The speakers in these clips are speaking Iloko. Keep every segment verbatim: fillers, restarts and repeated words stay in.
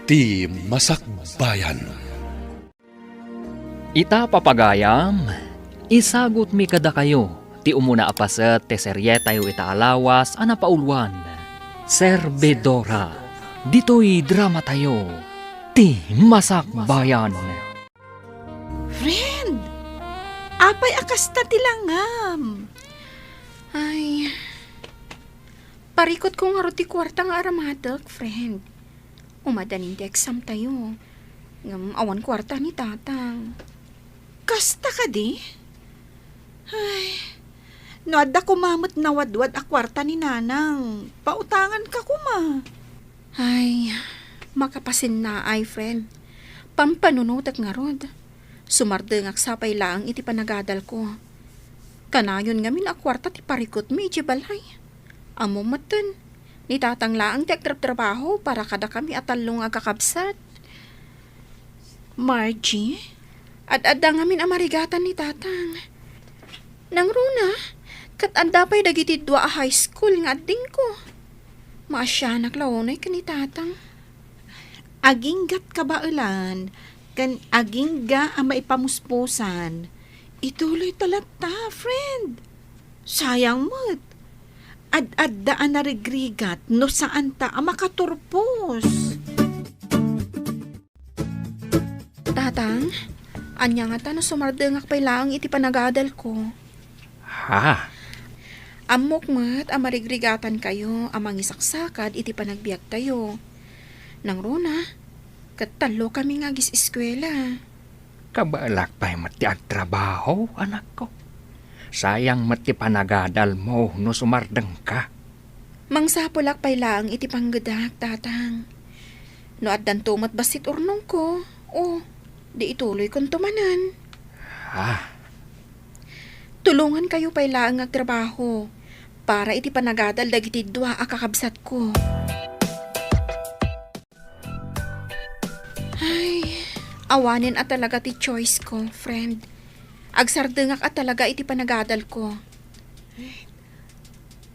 Ti Masakbayan. Ita, papagayam, isagutmi kadakayo ti umuna a paset ti serietayo ita a lawas a napauluan, Servidora. Ditoy dramatayo, Ti Masakbayan. Friend, apay a kasta ti langam? Ay, parikutko ngarud ti kuarta nga aramatek, friend. Umadanin ti exam tayo. Ngem awan kuarta ni Tatang. Kasta kadi? Ay, no adda koma met nawadwad a kuarta ni Nanang, pautanganka koma. Ay, makapasinnaay, friend. Pampanunotek ngarud. Sumardengak sapay laeng iti panagadalko. Kanayon ngamin a kuarta ti parikutmi iti balay. Ammom metten, ni Tatang laeng ti agtrabtrabaho para kadakami a tallo nga agkakabsat. Margie, ad-adda ngamin a marigatan ni Tatang. Nangruna, ket adda pay dagiti dua a high school nga addingko. Maasianak la unay ken ni Tatang. Aginggat kabaelan ken agingga a maipamuspusan. Ituloyta latta, friend. Sayang met. Ad-adda a narigrigat no saanta a makaturpos. Tatang, ania ngata no sumardengak pay laeng iti panagadalko? Ha? Ammok met a marigrigatankayo a mangisaksakad iti panagbiagtayo. Nangruna, ket tallokami nga agis-eskuela. Kabaelak pay met ti agtrabaho, anakko. Sayang met ti panagadalmo no sumardengka. Mangsapulak pay laeng iti panggedak, Tatang. No addanto met bassit urnongko, o, di ituloykonto manen. Ah. Tulongankayo pay laeng nga agtrabaho para iti panagadal dagiti dua a kakabsatko. Ay, awanen a talaga ti choice ko, friend. Agsardengak a talaga iti panagadalko.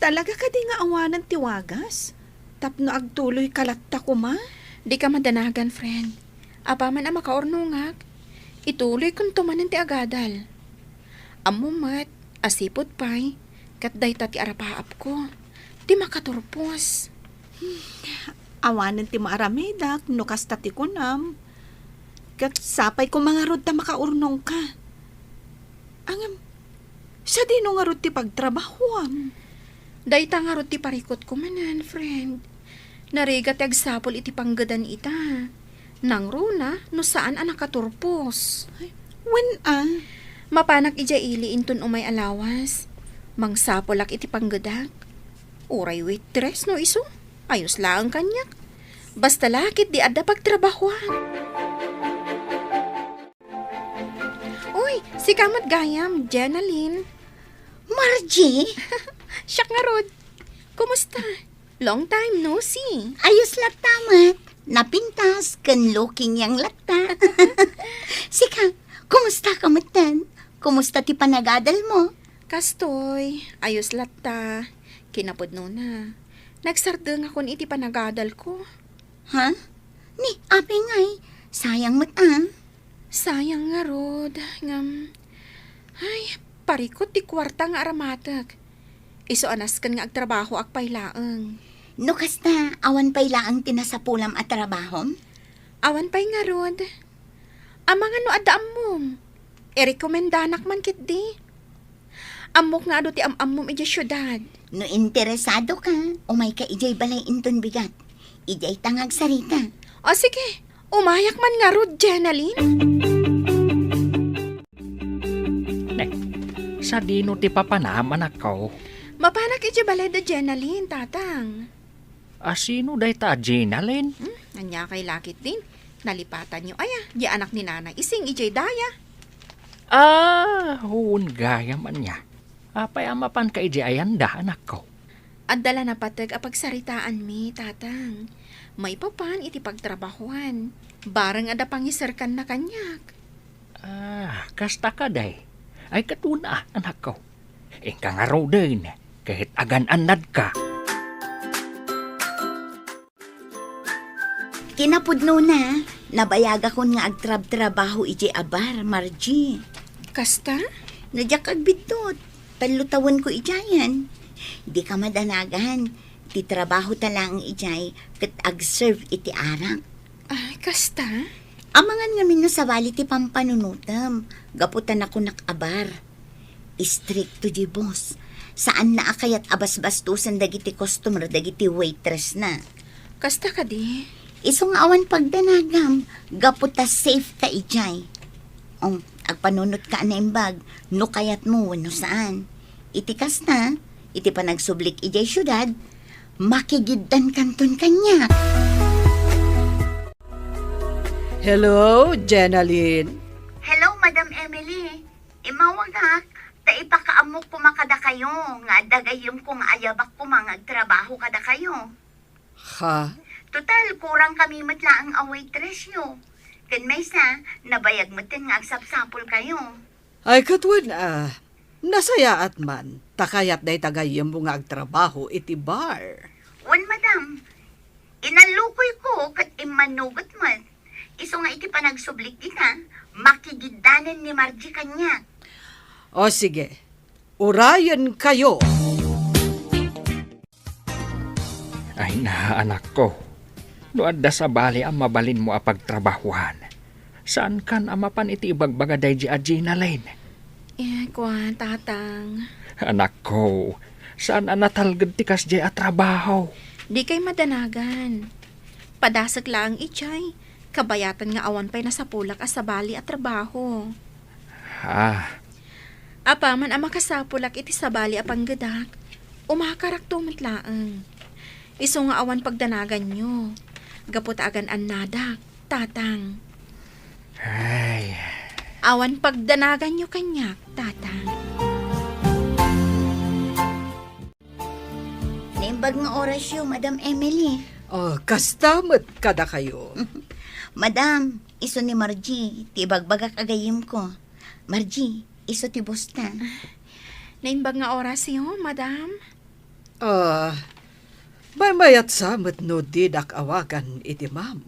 Talaga kadi nga awanen ti wagas? Tapno agtuloyka latta koma? Dika madanagan, friend. Apaman a makaurnongak, ituloykonto manen ti agadal. Ammom met a sipud pay, ket dayta ti arapaapko, ti makaturpos. Awanen ti maaramedak no kasta ti kunam. Ket sapay koma ngarud ta makaurnongka. Ngem, sadino ngarud ti pagtrabahoam? Dayta ngarud ti parikutko manen, friend. Narigat ti agsapul iti panggedan ita. Nangruna no saan a nakaturpos. Ay, wen a? Mapanak idiay ili inton umay a lawas. Mangsapulak iti panggedak. Uray waitress no isu, ayos laeng kaniak. Basta la ketdi adda pagtrabahoan. Uy, sika met gayam, Jenalyn. Margie? Siak ngarud. Kumusta? Long time no see. Ayos latta met. Napintas ken looking young latta. Sika, kumusta ka metten? Kumusta ti panagadal mo? Kastoy, ayos latta. Kinapudnona, nagsardengakon iti panagadalko. Ha? Ni, apay ngay? Sayang met a. Sayang ngarud, ngem, ay, parikut ti kuarta nga aramatek. Isu a nasken nga agtrabahoak pay laeng. No kasta, awan pay laeng ti nasapulam a trabahom? Awan pay ngarud. Amangan no adda ammom, irekomendanak man ketdi. Ammok nga adu ti am-ammom idiay siudad. No interesado ka, umay ka idiay balay inton bigat. Idiay ta nga agsarita. O sige, umayak man ngarud, Jenalyn. Ne, sadino ti papanam, anakko? Mapanak idiay balay da Jenalyn, tatang. A, sino dayta a Jenalyn? Hmm, ania kay lakit din? Nalipatanyo aya, di anak ni Nanay Ising idiay daya. A, wen gayam ania. Apay a mapanka idiay ayanda, anakko? Adda la napateg a pagsaritaanmi, tatang. Maipapan iti pagtrabahoan. Bareng adda pangiserkanna kaniak. A, kasta kadi? Ay, ket wen a, anakko. Inka ngaruden, ket agan-annadka. Inapudno na, nabayagakon nga agtrabtrabaho idiay a bar, Margie. Kasta? No diak agbiddut, tallo tawenko idiayen. Dika madanagan, ti trabahota laeng idiay ket agserve iti arak. Ay, kasta? Amangan ngamin no sabali ti pampanunotem, gapu ta nakunak a bar. Istrikto diay boss. Saanna a kayat a basbastosen dagiti customer dagiti waitressna. Kasta kadi? Isu nga awan pagdanagam, gapu ta safe ka idiay. O, agpanunotka a naimbag, no kayatmo wenno saan. Iti kasta, iti panagsublik idiay siudad, makigiddankanton kaniak. Hello, Jenalyn. Hello, Madam Emily. Immawagak, ta ipakaammok koma kadakayo, nga adda gayyemko nga ayabak koma nga agtrabaho kadakayo. Ha? Total, kurang kami met laeng a waitressyo. Ken maysa, nabayag metten nga agsapsapulkayo. Ay, ket wen, a, nasayaat man, ta kayat dayta gayyemmo nga agtrabaho iti bar. Wen, madam, inallukoyko ket immanugot met. Isu nga iti panagsublik dita, makigiddanen ni Margie kaniak. O sige, urayenkayo. Ay na, anakko. No adda sabali a mabalinmo a pagtrabahuan, saankan a mapan iti ibagbaga daydi a Jenalyn? Eh, kua, Tatang. Anakko, saan a natalged ti kasdiay a trabaho? Dikay madanagan. Padasek laeng idiay, kabayatan nga awan pay nasapulak a sabali a trabaho. Ah. Apaman a makasapulak iti sabali a panggedak, umakarakto met laeng. Isu nga awan pagdanaganyo, gapu ta agan-annadak, Tatang. Ay. Awan pagdanaganyo kaniak, Tatang. Naimbag nga orasyo, Madam Emily. Oh, kasta met kadakayo. Madam, isu ni Margie, ti ibagbagak a gayyemko. Margie, isu ti boss ta. Naimbag nga orasyo, Madam? Ah, maymayat sa met no didak awagan iti ma'am.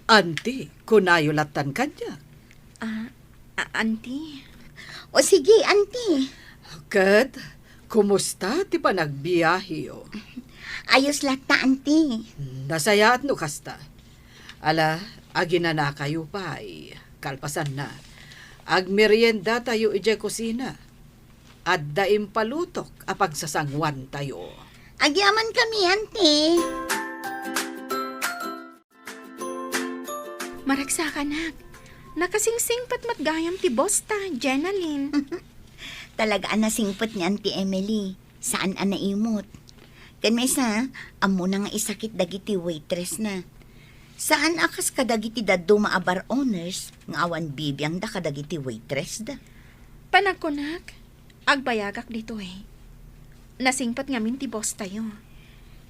Auntie, kunayo lattan kaniak. Ah, a-, auntie. O sige, auntie. Ket, kumusta ti panagbiaheyo? Ayos latta, auntie. Nasayaat no kasta. Ala, aginanakayo pay. Kalpasanna, agmeriendatayo idiay kusina. Adda impalutok a pagsasanguantayo. Agyamankami, auntie. Maragsakanak, nakasingsingpet met gayam ti boss ta, Jenalyn. Talaga a nasingpet ni Auntie Emily. Saan a naimut. Ken maysa, ammona nga isakit dagiti waitress na. Saan a kas kadagiti dadduma a bar owners nga awan bibiangda kadagiti waitress da. Panagkunak, agbayagak ditoy. Nasingpet ngamin ti boss tayo.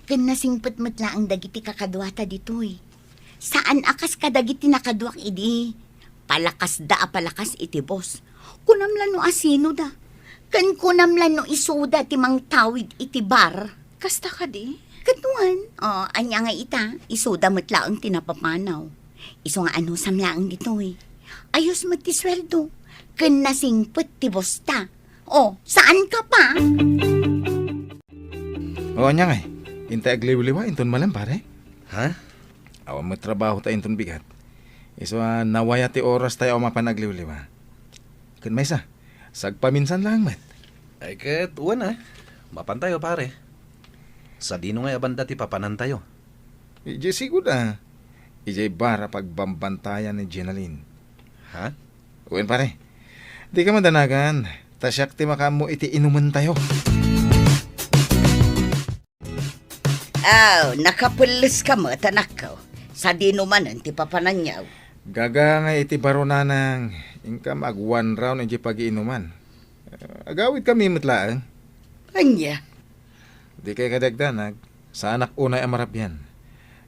Ken nasingpet met laeng dagiti kakaduata ditoy. Saan a kas kadagiti nakaduak idi. Palakasda a palakas iti boss. Kunam la no asinoda. Ken kunam la no isuda ti mangtawid iti bar. Kasta kadi? Ket wen, o, ania nga ita, isuda met laeng ti napapanaw. Isu nga anusam laeng ditoy. Ayos met ti sueldo. Ken nasingpet ti boss ta. O, saan ka pa? O, ania ngay? Intay agliwliwa inton malem, pare? Ha? Awan met trabaho ta inton bigat. Isu a nawaya ti oras tayo a mapan agliwliwa. Ken maysa, sagpaminsan laeng met. Ay ket, wen a. Mapan tayo, pare. Sadino ngay a banda ti papanan tayo? Idiay sigud a. Idiay bar a pagbambantayan ni Jenalyn. Ha? Wen, pare. Dika madanagan, ta siak ti makaammo iti inumen tayo. Aw, nakapelles ka met, anakko. Sadino manen ti papananyaw? Gaga nga iti baro, nanang, inkam ag one round iti pagiinuman. Agawid kami met laeng. Ania? Dikay kadagdanag, saanak unay a marabian.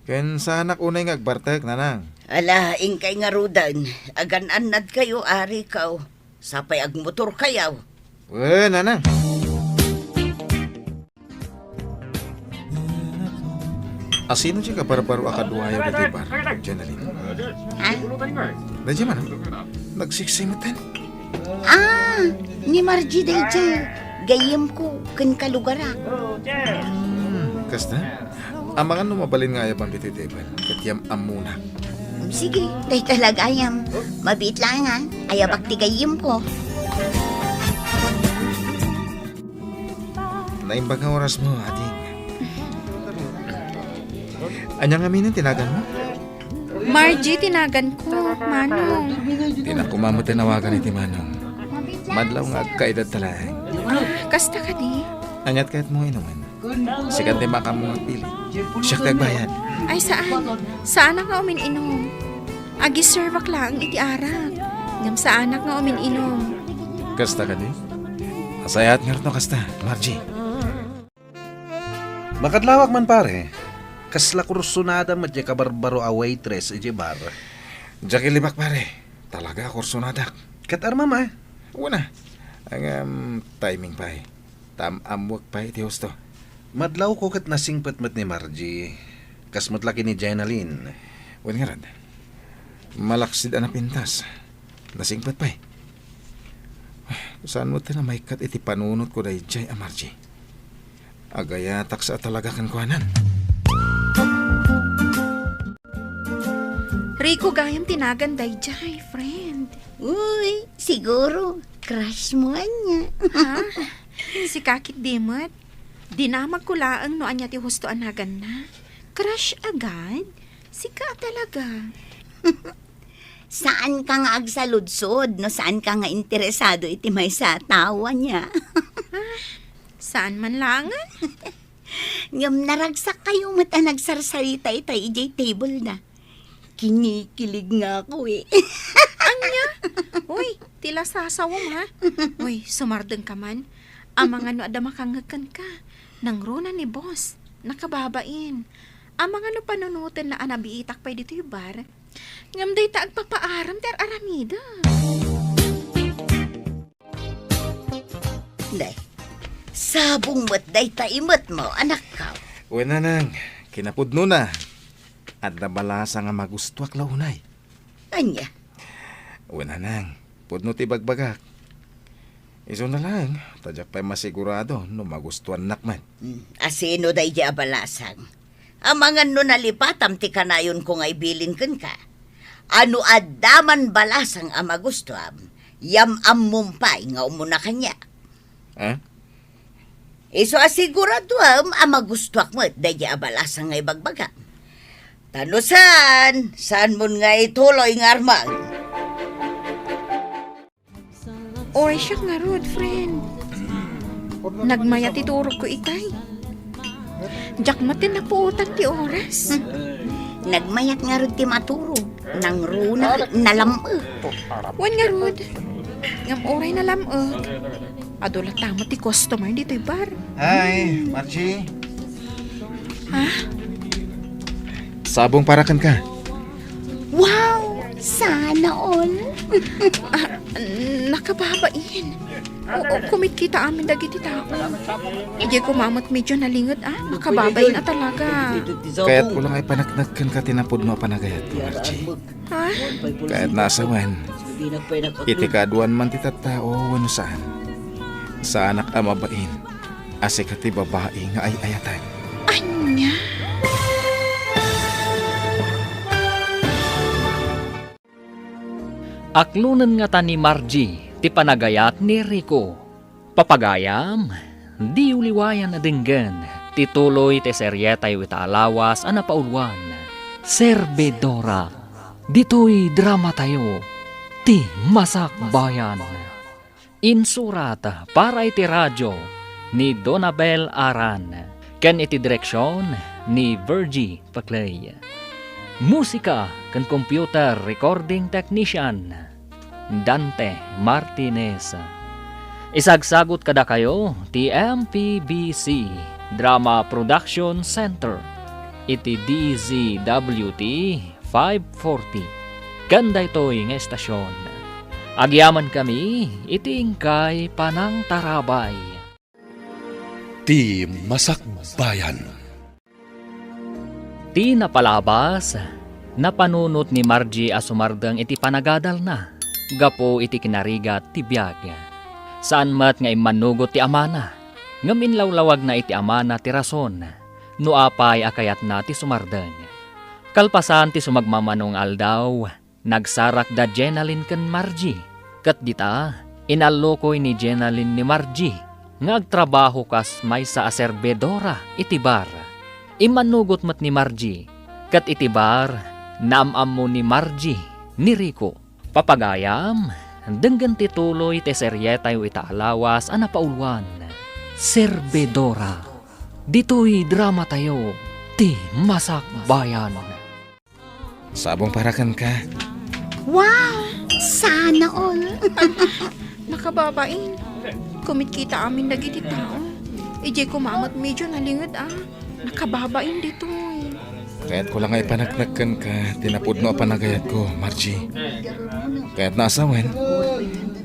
Ken saanak unay nga agbartek, nanang. Ala, inkay ngaruden, agan-annad kayo, ari kaw. Sapay agmotor kayaw. Wen, nanang. Asino ti kabarbaro a kaduayo ditoy bar, Jonalyn? Ha? Daydiay man, nagsiksimetan. Ah, ni Margie daydiay. Gayyemko ken kalugarak. Hmm, kasta? Amangan no mabalin nga ayabam ditoy table, ket yam-ammona. Sige, dayta la gayam. Mabiit laeng, ayabak ti gayyemko. Naimbag nga orasmo, ading. Ania ngamin ti naganmo? Margie ti naganko, Manong. Dinak koma met nawagan iti Manong. Madlaw nga agkaedadta laeng. Ah, kasta kadi? Aniat kayatmo inumen? Sika ti makaammo nga agpili. Siak ti agbayad. Ay, saan. Saanak nga umin-inum. Agiservak laeng iti arak. Ngem saanak nga umin-inum. Kasta kadi? Nasayaat ngarud no kasta, Margie. Makadlawak man, pare. Kasla kursonada met diay kabarbaro a waitress idiay bar. Diak ilibak, pare. Talaga, kursonadak. Ket armam a? Wen a. Ngem, timing pay. Tam-ammoek pay iti husto. Madlawko ket nasingpet met ni Margie. Kas met la ken ni Jonalyn. Wen ngarud, malaksid a napintas. Nasingpet pay. Saan met ti maikkat iti panunotko daydiay a Margie? Agayatak sa a talaga kenkuanan. Rico gayam ti nagan daydiay, friend. Uy, siguro, crush mo ania. Ha? Sika ketdi met. Dinamagko laeng no ania ti husto a naganna. Crush agad? Sika a talaga. Saanka nga agsaludsod no saanka nga interesado iti maysa a tao ania. Ah, saan man laengen? Ngem naragsakkayo met a nagsarsarita itay idiay table-na. Kinikilig nga ako, eh. Ania? Uy, ti lasasawem, ha? Uy, sumardengka man. Amangan no adda makangngeg kenka. Nangruna ni boss. Nakababain. Amangan no panunotenna a nabiitak pay ditoy bar. Ngem dayta agpapaaram ti ar-aramidek. Nay, sabong met dayta imetmo, anakko. Wen, nanang, kinapudnona. Adda balasang a magustuak la unay. Ania? Wen, nanang, pudno ti bagbagak. Isuna laeng, ta diak pay masigurado no magustuannak met. Hmm, asino daydiay a balasang? Amangan no nalipatam ti kanayonko nga ibilin kenka. A no adda man balasang a magustuam, yam-ammom pay nga umuna kaniak. Ha? Isu a siguradoem a magustuak met daydiay a balasang nga ibagbagam. Ta no saan, saanmon nga ituloy nga armang. Oy, siak ngarud, friend. Nagmayat ti turogko itay. Diak met ti napuotan ti oras. Nagmayat ngarud ti maturog. Nangruna, nalam-ek. Wen ngarud. Ngem uray nalam-ek, adu latta met ti customer ditoy bar. Hi, Margie. Ha? Sabong para kenka. Wow! Sana all! Ah, nakababain. Oo, kumitkita amin dagiti tao. Idiay koma met medyo nalinged, ah. Nakababain a talaga. Kayatko lang a ipaneknek kenka ti napudno a panagayat, Margie. Ha? Kayatna a sawen, iti kaaduan man ti tattao wenno saan, saanak a mabain a sika ti babai nga ay-ayaten. Ania? Aklonen ngata ni Margie ti panagayat ni Rico. Papagayam, diyo liwayan a denggen ti tuloy ti serietayo ita a lawas a napauluan, Servidora, ditoy dramatayo, Ti Masakbayan. Insurat para iti radio ni Donabel Aran ken iti direksion ni Virgie Paclay. Musika ken computer recording technician, Dante Martinez. Isagsagut kadakayo ti M P B C Drama Production Center iti D Z W T five forty. Ken daytoy nga estasion, agyamankami iti inkay panangtarabay. Ti Masakbayan. Ti napalabas, napanunot ni Margie a sumardeng iti panagadalna gapu iti kinarigat ti biag. Saan met nga immanugot ti amana, ngem inlawlawagna iti amana ti rason no apay a kayatna ti sumardeng. Kalpasan ti sumagmamano nga aldaw, nagsarak da Jenalyn ken Margie, ket dita, inallukoy ni Jenalyn ni Margie nga agtrabaho kas maysa a serbidora iti bar. Immanugot met ni Margie, ket iti bar, naam-ammo ni Margie ni Rico. Papagayam, denggen ti tuloy ti serietayo ita a lawas a napauluan, Serbidora. Ditoy dramatayo, ti Masakbayan. Sabong para kenka. Wow! Sana all! Nakababain. Kumitkita amin dagiti tao. Idiay koma met medyo nalinged a. Nakababain ditoy. Kayatko la nga ipaneknek kenka ti napudno a panagayatko, Margie. Kayatna a sawen,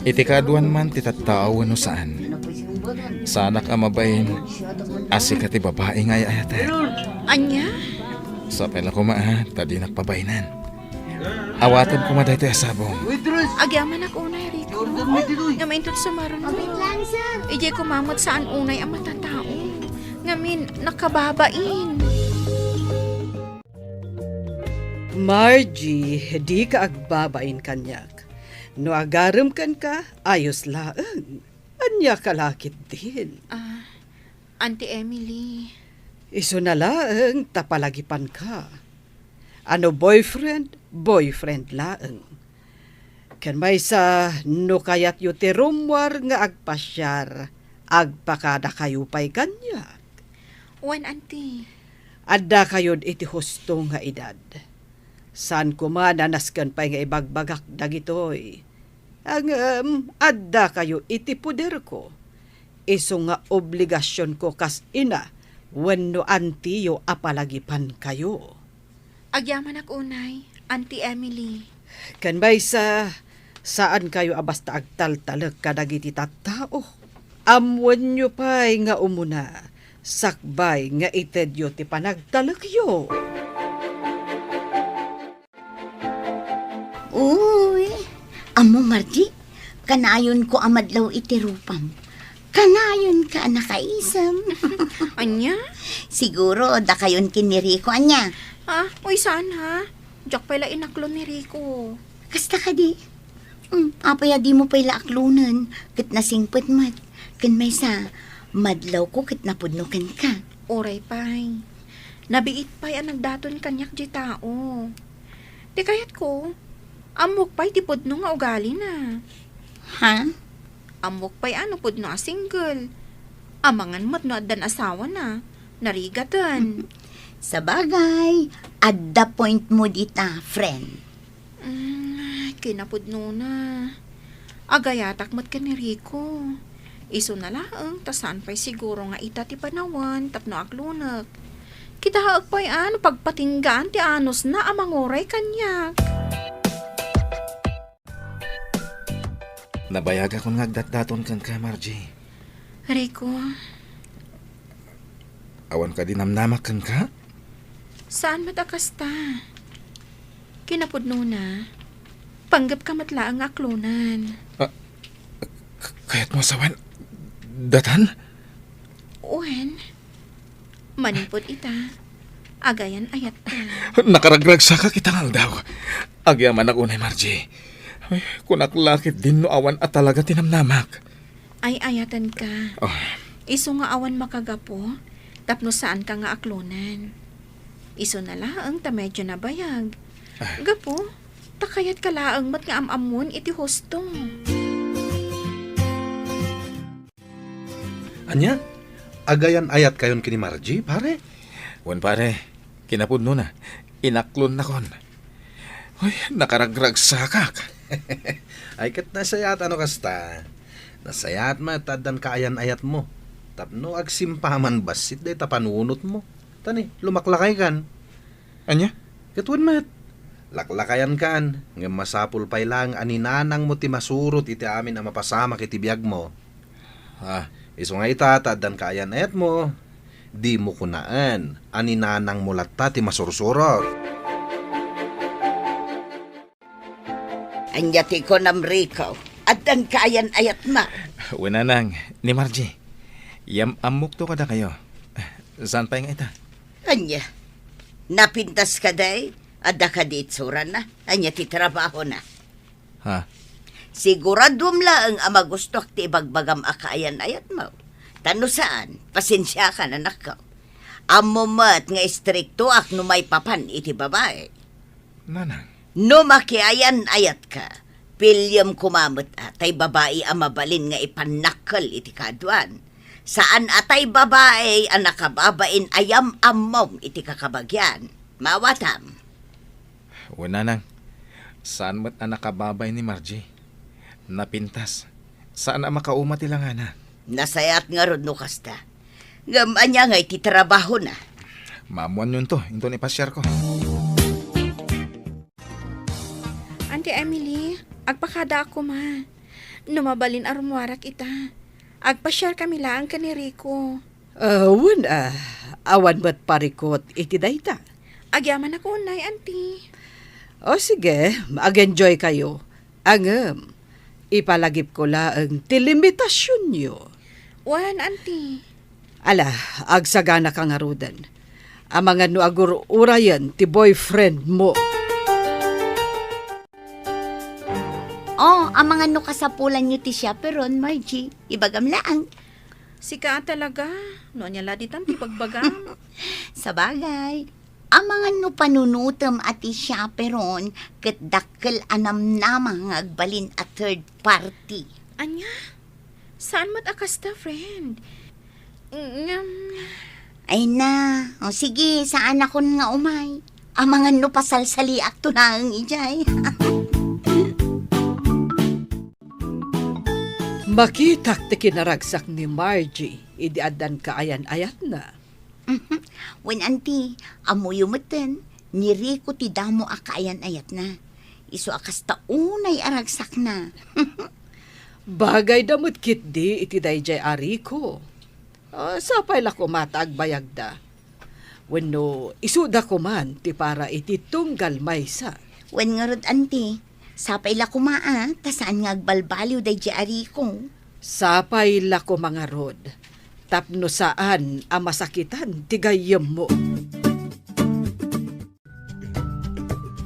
iti kaaduan man ti tattao wenno saan, saanak a mabain a sika ti babai nga ay-ayatek. Ania? Sapay la koma a, ta dinak pabainan. Awatem koma daytoy a sabong. Agyamanak unay, Rico. Nga maintot sumaruno. Idiay koma met saan unay a matatao. Ngamin, nakababain. Margie, dika agbabain kaniak. No agarem kenka, ayos laeng. Ania ka la ketdin? Ah, Auntie Emily. Isuna laeng ta palagipanka. A no boyfriend, boyfriend laeng. Ken maysa, no kayatyo ti rummuar nga agpasiar, agpakadakayo pay kaniak. Wen, Auntie. Addakayod iti husto nga edad. Saan koma a nasken pay nga ibagbagak dagitoy. Ngem addakayo iti poderko. Isu nga obligasionko kas ina wenno antiyo a palagipankayo. Agyamanak unay, Auntie Emily. Ken maysa, saankayo a basta agtaltalek kadagiti tattao. Ammoenyo pay nga umuna, sakbay nga itedyo ti panagtalekyo. Uy, ammo, Margie, kanayonko a madlaw iti rupam. Kanayonka a nakaisem. Ania? Siguro, dakayon ken ni Rico, ania? Ah, uy, saan, ha? Diak pay la inaklon ni Rico. Kasta kadi? Hmm, apay a dimo pay la aklonen, ket nasingpet met. Ken maysa, madlawko ket napudno kenka. Uray pay. Nabiit pay a nagdaton kaniak diay tao. Ti kayatko, ammok pay ti pudno nga ugalina. Ha? Ammok pay a no pudno a single. Amangan met no addan asawana. Narigaten. Sabagay, adda point mo dita, friend. Mm, kinapudnona. Agayatak met ken ni Rico. Isuna laeng ta saan pay siguro nga ita ti panawen tapno aklonek. Kitaek pay a no pagpatinggaan ti anusna a manguray kaniak. Nabayagakon nga agdatdaton kenka, Margie. Rico. Awan kadi namnamak kenka? Saan met a kasta? Kinapudnona, panggepka met laeng nga aklonen. Ah, k-, kayatmo a sawen datan? Wen, manipud ita, agayan-ayatka. Nakaragragsakak ita nga aldaw. Agyamanak unay, Margie. Ay, kunak la ketdin no awan a talaga ti namnamak. Ay-ayatenka. Oh. Isu nga awan makagapu, tapno saanka nga aklonen. Isuna laeng ta medyo nabayag. Ah. Gapu, ta kayatka laeng met nga am-ammon iti husto. Ania? Agayan-ayatkayon ken ni Margie, pare? Wen, pare. Kinapudnona, inaklonnakon. Uy, nakaragragsakak. Ay, ket nasayaat a no kasta. Nasayaat met ta addan kaayan-ayatmo. Tapno agsimpaman bassit dayta panunotmo. Tani, lumaklakaykan. Ania? Ket wen met, laklakayankan, ngem masapul pay laeng a ninanangmo ti masurot iti amin a mapasamak iti biagmo. Ah, isu nga ita, ta addan kaayan-ayatmo. Dimo kunaen a ni nanangmo latta ti masursurot. Ania ti kunam, Rico? Addan kaayan-ayatmo? Wen, nanang, ni Margie. Yam-ammokto kadakayo. Saan pay nga ita? Ania? Napintas kadi? Adda kadi itsurana? Ania ti trabahona? Ha? Siguraduem laeng a magustoak ti ibagbagam a kaayan-ayatmo. Ta no saan, pasensiakan, anakko. Ammom met nga istriktoak no maipapan iti babai. Nanang. No makiayan-ayatka, piliem koma met a tay babai a mabalin nga ipannakkel iti kaaduan. Saan a tay babai a nakababain a yam-ammom iti kakabagian. Maawatam? Wen, nanang. Saan met a nakababain ni Margie. Napintas. Saan a makauma ti langana. Nasayaat ngarud no kasta. Ngem ania ngay ti trabahona? Maammoanyonto inton ipasiarko. Auntie Emily, agpakadaak koma. No mabalin a rummuarak ita, agpasiarkami laeng ken ni Rico. Ah, wen, ah, awan met parikut iti dayta. Agyamanak unay, Auntie. O sige, mag-enjoy kayo. Ngem, ipalagipko laeng ti limitasionyo. Wen, Auntie. Ala, agsaganaka ngaruden. Amangan no agur-urayen ti boyfriend mo. Oh, amangan no kasapulanyo ti chaperon, Margie. Ibagam laeng. Sika a talaga. No ania la ditan ti bagbagam? Sabagay, amangan no panunotem a ti chaperon ket dakkel a namnama nga agbalin a third party. Ania? Saan met a kasta, friend? Ngem, ay na. O sige, saanakon nga umay. Amangan no pasalsaliakto laeng idiay. Makitak ti kinaragsak ni Margie idi addan kaayan-ayatna. Mhm. Wen, Auntie, ammoyo metten, ni Rico ti damo a kaayan-ayatna. Isu a kasta unay a ragsakna. Bagayda met ketdi iti daydiay a Rico. Ah, sapay la koma ta agbayagda. Wenno, isuda koman ti para iti tunggal maysa. Wen ngarud, Auntie, sapay la koma a, ta saan nga agbalbaliw daydiay a Rico. Sapay la koma ngarud, tapno saan a masakitan ti gayyemmo.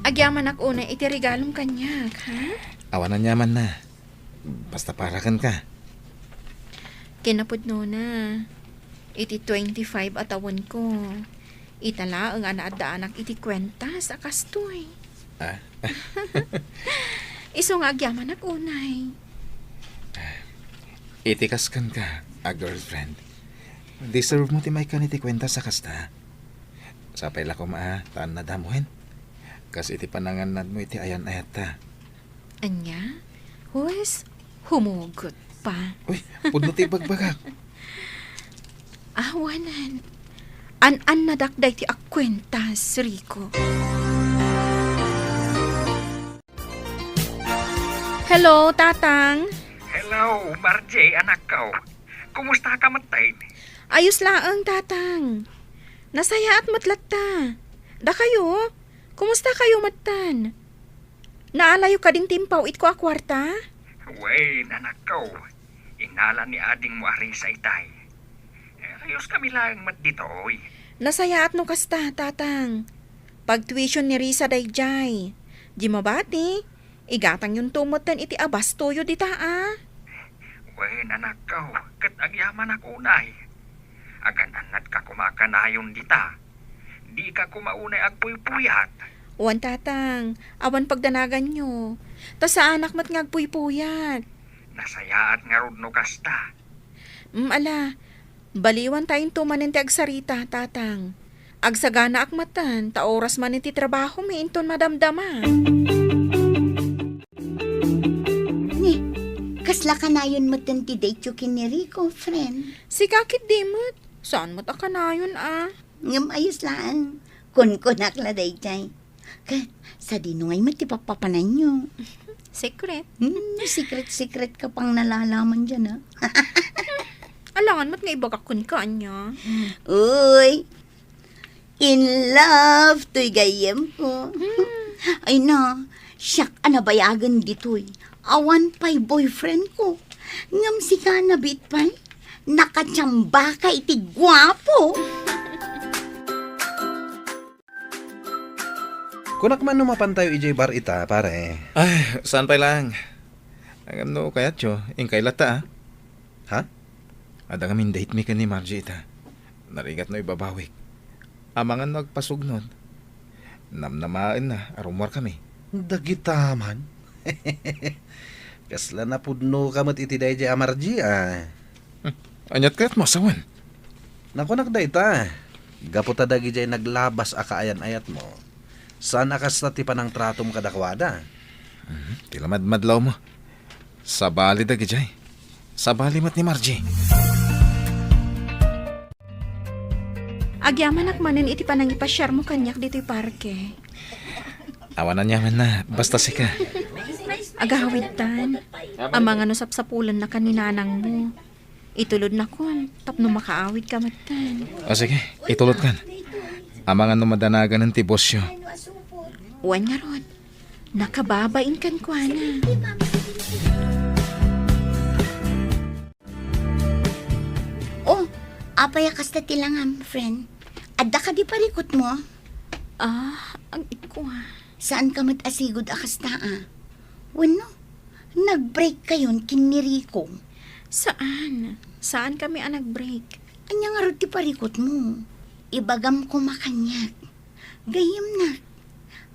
Agyamanak unay iti regalom kaniak, ha? Awan aniamanna. Basta para kenka. Kinapudnona, iti twenty-five a tawenko, ita laeng a naaddaanak iti kuentas a kastoy. Ah? Isu nga agyamanak unay. Iti kas kenka a girlfriend, deserve mo ti maikkan iti kuentas a kasta. Sapay la koma a, ta annadam wen. Kas iti panangannadmo iti ayan-ayatta. Ania? Huwes, humugot pa. Uy, pudno ti ibagbagak. Awanan. An-annadak daytoy a kuentas, Rico. Hello, Tatang. Hello, Margie, anakko. Kumusta ka metten? Ayos laeng, Tatang. Nasayaat met latta. Dakayo? Kumusta kayo metten? Naalayo kadin ti impawitko a kuarta? Wen, anakko. Inala ni adingmo a Risa itay. Eh, ayoskami laeng met ditoy. Nasayaat no kasta, Tatang. Pagtuition ni Risa daydiay. Di mabati, igatangyonto metten iti abastoyo dita a. Wen, anakko, ket agyamanak unay. Agan-annadka koma a kanayon dita. Dika koma unay agpuypuyat. Wen, Tatang, awan pagdanaganyo. Ta saanak met nga agpuypuyat. Nasayaat ngarud no kasta. Mm, ala, baliwanta into manen ti agsarita, Tatang. Agsaganaak metten, ta oras manen ti trabahomi inton madamdama. Ni, kasla kanayon metten ti date-yo ken ni Rico, friend? Sika ketdi met. Saan met a kanayon a? Ngem ayos laeng. Kunkunak la daydiay. Ket, sadino ngay met ti pappapananyo? Secret. Hmm, secret-secret ka pang nalalaman diay, a. Alangan met nga ibagak kenka, ania? Uy, in love toy gayyemko. Hmm. Ay na, siak a nabayagen ditoy. Awan pay boyfriendko. Ngem sika, nabiit pay. Nakatiambaka iti guapo. Kunak man no mapantayo idiay bar ita, pare. Ay, saan pay laeng. Ngem no kayatyo, inkay latta, a. Ha? Adda ngamin date mi ken ni Margie ita. Narigat no ibabawik. Amangan no agpasugnod. Namnamaenna a rummuarkami. Dagita man. Kasla napudnoka met iti daydiay a Margie, a. Hmm. Aniat kayatmo a sawen? Nakunak dayta. Gapu ta dagidiay naglabas a kaayan-ayatmo, saan a kasta ti panangtratom kadakuada. Mhm. Ti lamadmadlawmo. Sabali dagidiay. Sabali met ni Margie. Agyamanak manen iti panangipasiarmo kaniak ditoy parke. Awan aniamanna, basta sika. Agawidtan. Amangan no sapsapulennaka ni nanangmo. Itulodnakon, tapno makaawidka metten. O sige, itulodkan. Amangan no madanaganen ti bosyo. Wen ngarud, nakababain kenkuana. Oh, apay a kasta ti langam, friend? Adda kadi parikutmo? Ah, agikua. Saanka met a sigud a kasta, a? Wenno, nag-break kayon ken ni Rico? Saan. Saankami a nag-break. Ania ngarud ti parikutmo? Ibagam koma kaniak. Gayyemnak.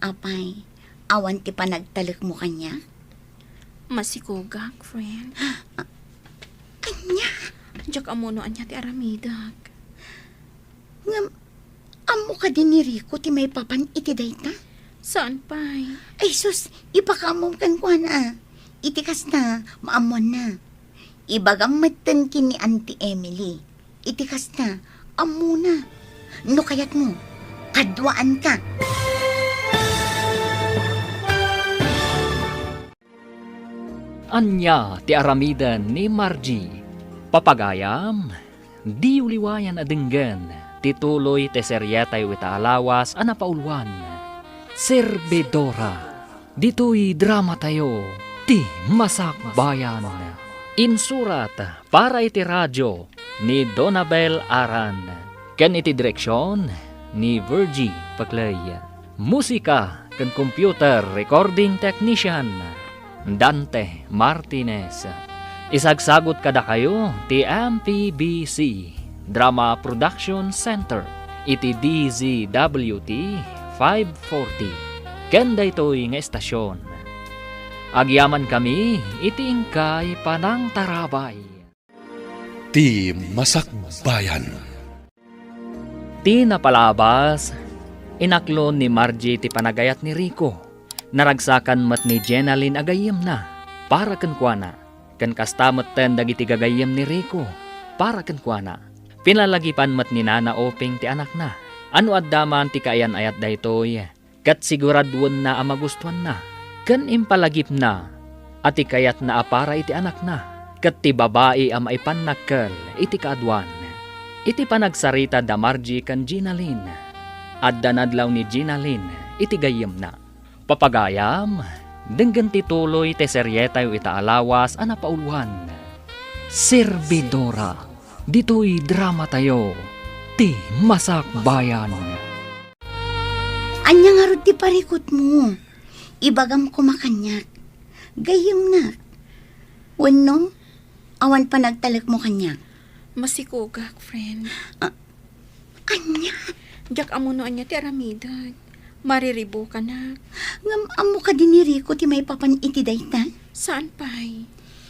Apay, awan ti panagtalekmo kaniak? Masikogak, friend. Ania? Diak ammo no ania ti aramidek. Ngem, ammo kadi ni Rico ti maipapan iti dayta? Saan pay? Ay sus, ipakaammom kenkuana. Iti kasta, maammoanna. Ibagam metten ken ni Auntie Emily. Iti kasta, ammona. No kayatmo, kaduaanka. Ania ti aramiden ni Margie? Papagayam, diyo liwayan a denggen ti tuloy ti serietayo ita a lawas a napauluan, Servidora. Ditoy dramatayo, Ti Masakbayan. Insurat para iti radio ni Donabel Aran, ken iti direksion ni Virgie Paclay. Musika ken computer recording technician, Dante Martinez. Isagsagut kadakayo ti M P B C Drama Production Center iti D Z W T five forty. Ken daytoy nga estasion, agyamankami iti inkay panangtarabay. Ti Masakbayan. Ti napalabas, inaklon ni Margie ti panagayat ni Rico. Naragsakan met ni Jenalyn a gayyemna para kenkuana, ken kasta metten dagiti gagayyem ni Rico para kenkuana. Pinalagipan met ni Nana Oping ti anakna. A no adda man ti kaayan-ayat daytoy, ket siguraduenna a magustuanna, ken impalagipna a ti kayatna a para iti anakna, ket ti babai a maipannakkel iti kaaduan. Iti panagsarita da Margie ken Jenalyn, adda nadlaw ni Jenalyn iti gayyemna. Papagayam, denggen ti tuloy ti serietayo ita a lawas a napauluan, Servidora. Ditoy dramatayo, Ti Masakbayan. Ania ngarud ti parikutmo? Ibagam koma kaniak. Gayyemnak. Wenno, awan panagtalekmo kaniak? Masikogak, friend. Ah, ania? Diak ammo no ania ti aramidek. Mariribukanak. Ngem ammo kadi ni Rico ti maipapan iti dayta? Saan pay?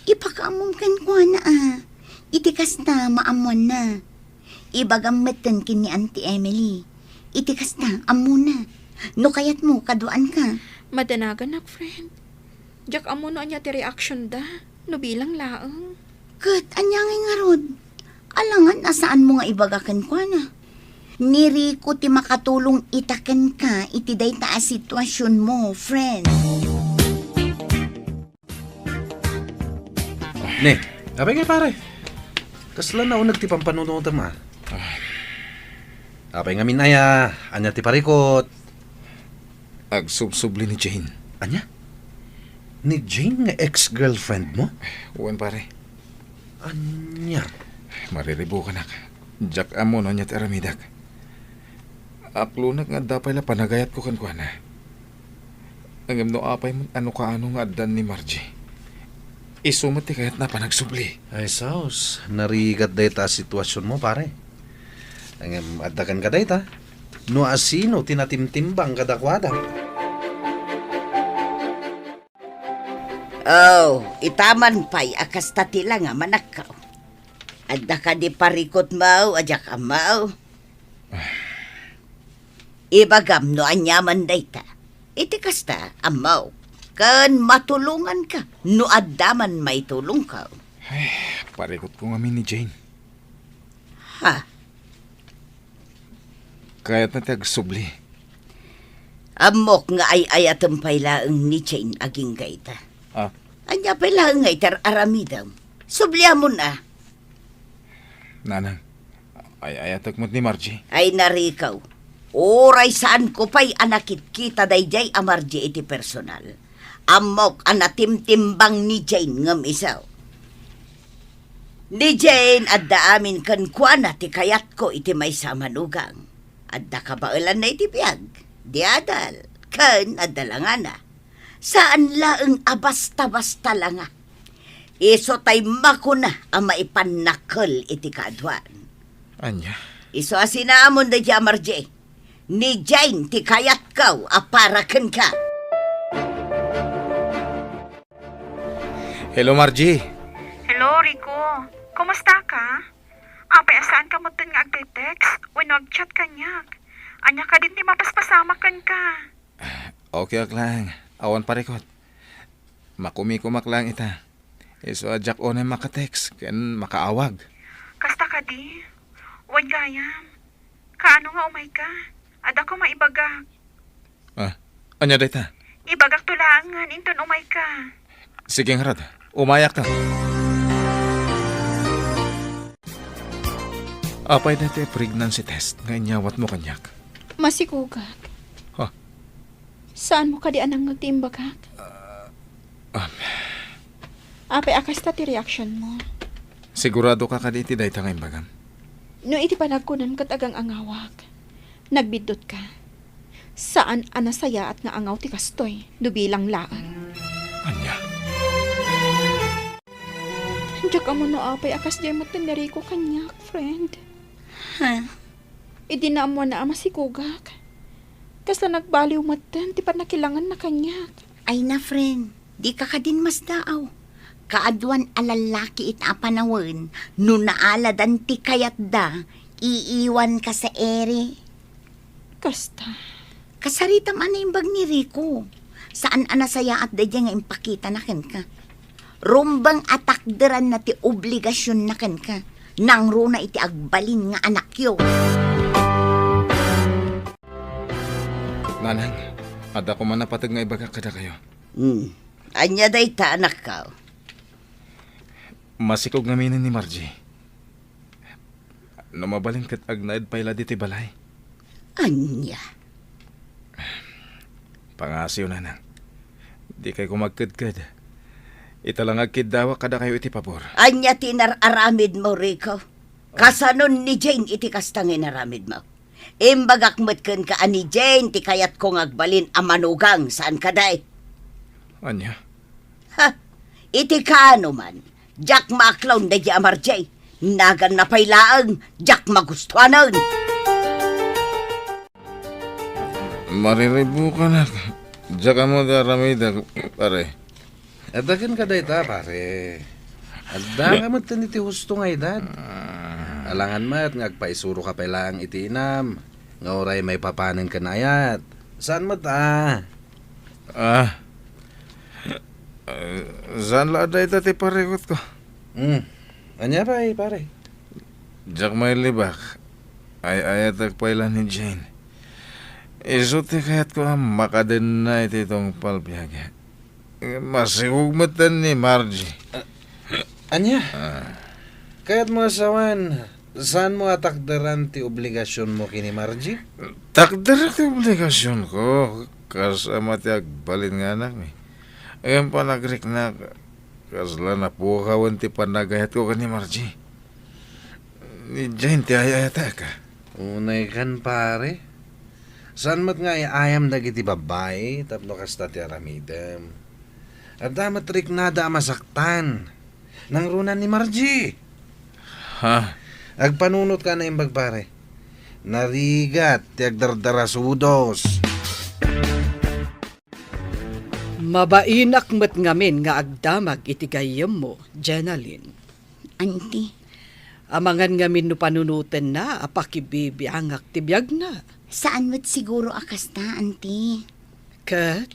Ipakaammom kenkuana, a. Iti kasta, maammoanna. Ibagam metten ken ni Auntie Emily. Iti kasta, ammona. No kayatmo, kaduaanka. Madanaganak, friend. Diak ammo no ania ti reaction da, no bilang laeng. Ket ania ngay ngarud? Alangan a saanmo nga ibaga kenkuana. Ni Rico ti makatulong ita kenka iti dayta a situasionmo, friend. Ne, apay ngay, pare? Kasla nauneg ti pampanunotem, a? Apay ngamin aya, ania ti parikut? Agsubsubli ni Jane. Ania? Ni Jane nga ex-girlfriend mo? Wen, pare. Ania? Mariribukanak. Diak ammo no ania ti aramidek. Aklonek nga adda pay la panagayatko kenkuana. Ngem no apay met a no kaano nga addan ni Margie, isu met ti kayatna a panagsubli. Ay, sus, narigat dayta a situasionmo, pare. Ngem adda kenka dayta, no asino ti natimtimbang kadakuada. Oh, itaman pay a kasta ti langa, manakkaw. Adda kadi parikutmo a diak ammo? Ibagam no aniaman dayta. Iti kasta, ammok, ken matulonganka no adda man maitulongko. Ay, parikutko ngamin ni Jane. Ha? Kayatna ti agsubli. Ammok nga ay-ayatem pay laeng ni Jane agingga ita. Ah. Ania pay laeng nga iti ar-aramidem? Subliamon a. Nanang, ay-ayatek met ni Margie. Ay, narikaw. Uray saanko pay a nakitkita daydiay a Margie iti personal, ammok a natimtimbang ni Jane ngem isu. Ni Jane adda amin kenkuana ti kayatko iti maysa a manugang. Adda kabaelanna iti biag, di adal, ken adda langana. Saan laeng a basta-basta langa. Isu tay makuna a maipannakkel iti kaaduan. Ania? Isu a sinamon daydiay a Margie. Ni Jane ti kayatko a para kenka. Hello, Margie. Hello, Rico. Kumusta ka? Apay a saanka metten nga agte-text wenno agchat kaniak? Ania kadin ti mapaspasamak kenka? Okay ak laeng. Awan parikut. Makumikumak laeng ita. Isu a diak unay maka-text ken makaawag. Kasta kadi? Wen gayam. Kaano nga umayka? Adda koma ibagak. Ah, ania dayta? Ibagakto laengen inton umayka. Sige ngarud, umayakto. Apay dayta a pregnancy test nga inyawatmo kaniak? Masikogak. Ha? Saanmo kadi a nangngeg ti imbagak? Ah, um. Apay a kasta ti reaksionmo? Siguradoka kadi iti dayta nga imbagam? No iti panagkunam ket agang-angawak, nagbiddutka. Saan a nasayaat nga angaw ti kastoy no bilang laeng. Ania? Diak ammo no apay a kasdiay metten ni Rico kaniak, friend. Ha? Idi naammoanna a masikogak, kasla nagbaliw metten ti pannakilanganna kaniak. Ay na, friend, dika kadin masdaaw. Kaaduan a lallaki ita a panawen, no naaladan ti kayatda, iiwanka sa iri. Kasta. Kasaritam a naimbag ni Rico. Saan a nasayaat daydiay nga impakitana kenka. Rumbeng a takderanna ti obligasionna kenka. Nangruna iti agbalin nga anakyo. Nanang, adda koma napateg nga ibagak kadakayo. Hmm. Ania dayta, anakko? Masikog ngaminen ni Margie. No mabalin ket agnaed pay la ditoy balay. Ania? Pangasiw, nanang. Dikay koma agkedked. Ita la nga agkiddawak kadakayo iti pabor. Ania ti inar-aramidmo, Rico? Kasanon ni Jane iti kasta nga inaramidmo? Imbagak met kenka a ni Jane ti kayatko nga agbalin a manugang, saan kadi? Ania? Ha? Iti kaano man, diak maaklaw daydiay a Margie. Naganna pay laeng, diak magustuanen. Mariribukanak. Diak ammo ti aramidek, pare. Adda kenka dayta, pare. Adda nga met iti husto nga edad. Ah. Alangan met nga agpaisuroka pay laeng iti inam, nga uray maipapanen ken ayat. Saan met a? Ah. Ah, saan la a dayta ti parikutko. Hmm. Ania pay, pare? Diak mailibak. Ay-ayatek pay la ni Jane. Isu ti kayatko a makadenna iti tungpal biag. Masikog metten ni Margie. Ah, ania? Ah. Kayatmo a sawen, saanmo a takderan ti obligasionmo ken ni Margie? Takderak ti obligasionko, kas ama ti agbalin nga anakmi. Ngem panagriknak, kasla napukawen ti panagayatko ken ni Margie. Idiay ti ay-ayatek. Unaykan, pare. Saan met nga ay-ayam dagiti babbai tapno kasta ti aramidem? Adda met riknada a masaktan. Nangruna ni Margie. Ha? Agpanunotka a naimbag, pare. Narigat ti agdardarasudos. Mabainak met ngamin nga agdamag iti gayyemmo, Jenalyn. Auntie. Amangan ngamin no panunotenna a pakibibiangak ti biagna. Saan met siguro a kasta, Auntie. Ket,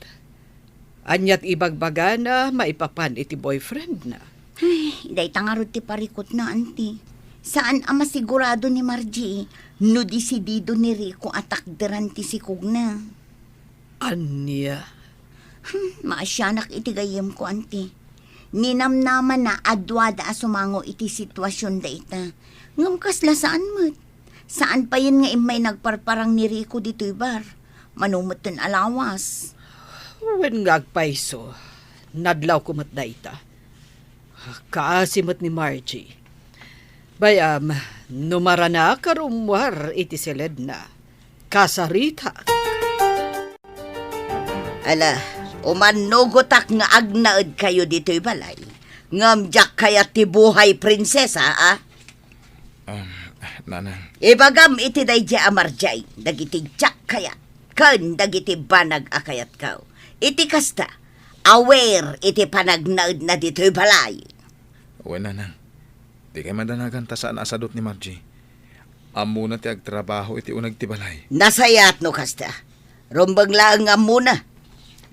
ania ti ibagbagana maipapan iti boyfriendna? Ay, dayta ngarud ti parikutna, Auntie. Saan a masigurado ni Margie no desidido ni Rico a takderan ti sikogna. Ania? Hmm, maasianak iti gayyemko, Auntie. Ninamnamanna a duada a sumango iti situasion dayta. Ngem kasla saan met. Saan payen nga immay nagparparang ni Rico ditoy bar. Mano metten a lawas. Wen nga agpayso, nadlawko met dayta. Kaasi met ni Margie. Bay-am, no maranak a rummuar iti siledna, kasaritak. Ala, umannugotak nga agnaedkayo ditoy balay. Ngem diak kayat ti buhay prinsesa, a? Um, Nanang. Ibagam iti daydiay a Margie dagiti diak kayat ken dagiti banag a kayatko. Iti kasta, aware iti panagnaedna ditoy balay. Wen, Nanang. Dikay madanagan ta saan a sadut ni Margie. Ammona ti agtrabaho iti uneg ti balay. Nasayaat no kasta. Rumbeng laeng nga ammona.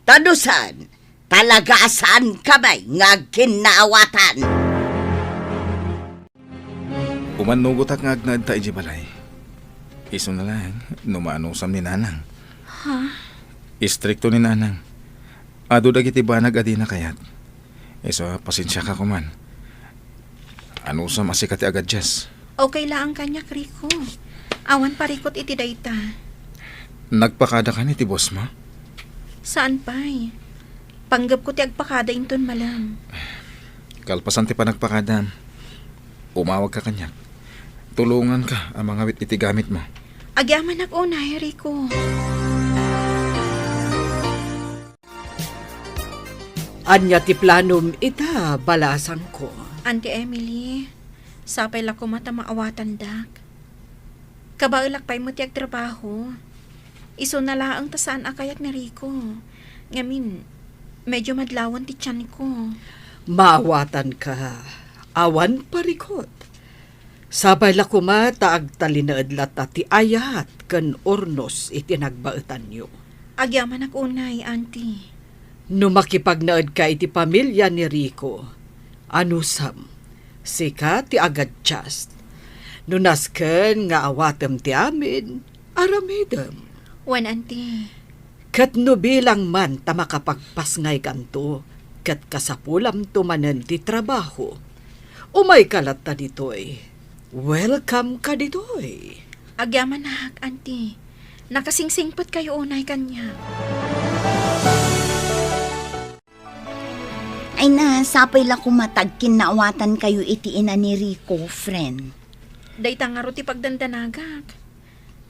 Ta no saan, talaga a saanka met nga agkinnaawatan. Umannugotak nga agnaedta idiay balay. Isuna laeng no maanusam ni Nanang. Ha? Istrikto ni Nanang. Adu dagiti banag a dina kayat. Isu a, pasensiaka koman. Anusam a sika ti agadjust. Okay laeng kaniak, Rico. Awan parikut iti dayta. Nagpakada kan iti bossmo? Saan pay. Panggepko ti agpakada inton malem. Kalpasan ti panagpakadam, umawagka kaniak. Tulonganka a mangawit iti gamitmo. Agyamanak unay, Rico. Ania ti planom ita, balasangko? Auntie Emily, sapay la koma ta maawatandak. Kabaelak pay met ti agtrabaho. Isuna laeng ta saan a kayat ni Rico. Ngamin, medyo madlawen ti tianko. Maawatanka. Awan parikut. Sapay la koma ta agtalinaed latta ti ayat ken urnos iti nagbaetanyo. Agyamanak unay, Auntie. No makipagnaedka iti pamilia ni Rico, anusam, sika ti agadjust. No nasken nga awatem ti amin, aramidem. Wen, Auntie. Ket no bilang man ta makapagpasngaykanto, ket kasapulamto manen ti trabaho, umayka latta ditoy. Welcome ka ditoy. Agyamanak, Auntie. Nakasingsingpetkayo unay kaniak. Ay na, sapay la koma ta agkinnaawatankayo iti ina ni Rico, friend. Dayta ngarud ti pagdandanagak.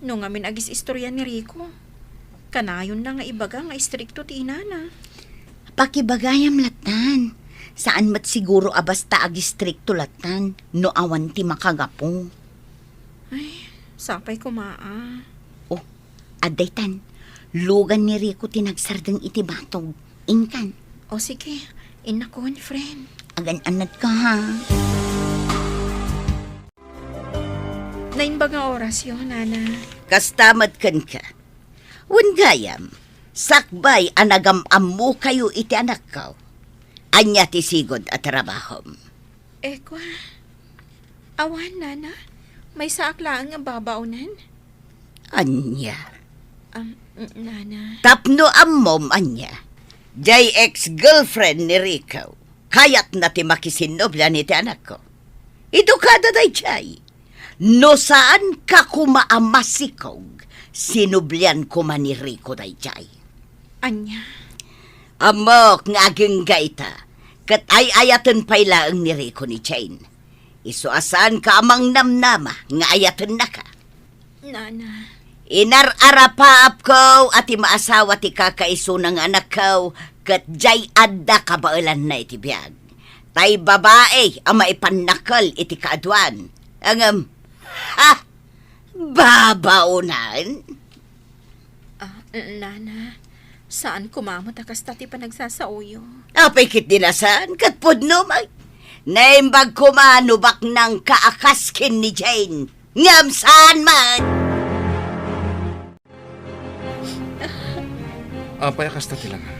No ngamin agis-istorya ni Rico, kanayonna nga ibaga nga istrikto ti inana. Pakibagayam lattan. Saan met siguro a basta agistrikto lattan no awan ti makagapu. Ay, sapay koma a. Oh, adda itan. Lugan ni Rico ti nagsardeng iti batog. Inkan. O sige, innakon, friend. Agan-anadka, ha? Naimbag nga orasyo, Nana. Kasta met kenka. Wen gayam, sakbay a nagam-ammokayo iti anakko. Ania ti sigud a trabahom? Ekwa. Awan, Nana. Maysaak laeng nga babaonen. Ania? Am, n-, Nana. Tapno ammom, ania? Jay ex-girlfriend ni Rico. Kayatna ti makisinnoblia iti anakko. Idu kada dayjay. No saan ka koma a masikog, sinublian koma ni Rico dayjay. Ania? Ammok nga agingga ita, ket ay-ayaten pay laeng ni Rico ni Jane. Isu a saan ka a mangnamnama nga ayatennaka. Nana. Inar-arapaapko a ti maasawa ti kakaisuna nga anakko, ket jay adda kabaelanna iti biag. Tay babai a maipannakkel iti kaaduan. Ngem, ha? Babaonan? Ah, nana, saan koma met a kasta ti panagsasaoyo. Apay ket di na saan, ket pudno met. Naimbag koma no baknang ka a kas ken ni Jane. Ngem saan man! Apay a kasta ti langam?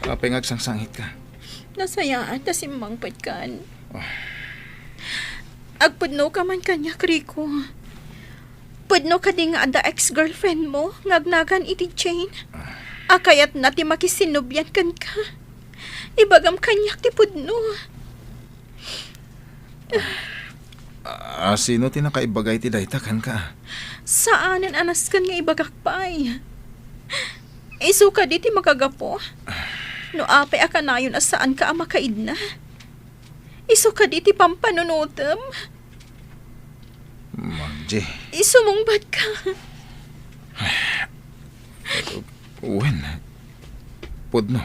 Apay nga agsangsangitka? Nasayaat ta simmangpetkan. Ah. Agpudnoka man kaniak, Rico. Pudno kadi nga adda ex-girlfriend mo nga agnagan iti Jane? Ah. A kayatna ti makisinnublian kenka. Ibagam kaniak ti pudno. Ah, sino ti nakaibaga iti dayta kenka? Saanen a nasken nga ibagak pay. Isu kadi ti makagapu no apay a kanayon a saanka a makaidna. Isu kadi ti pampanunotem. Margie. Isumungbatka. Wen, pudno.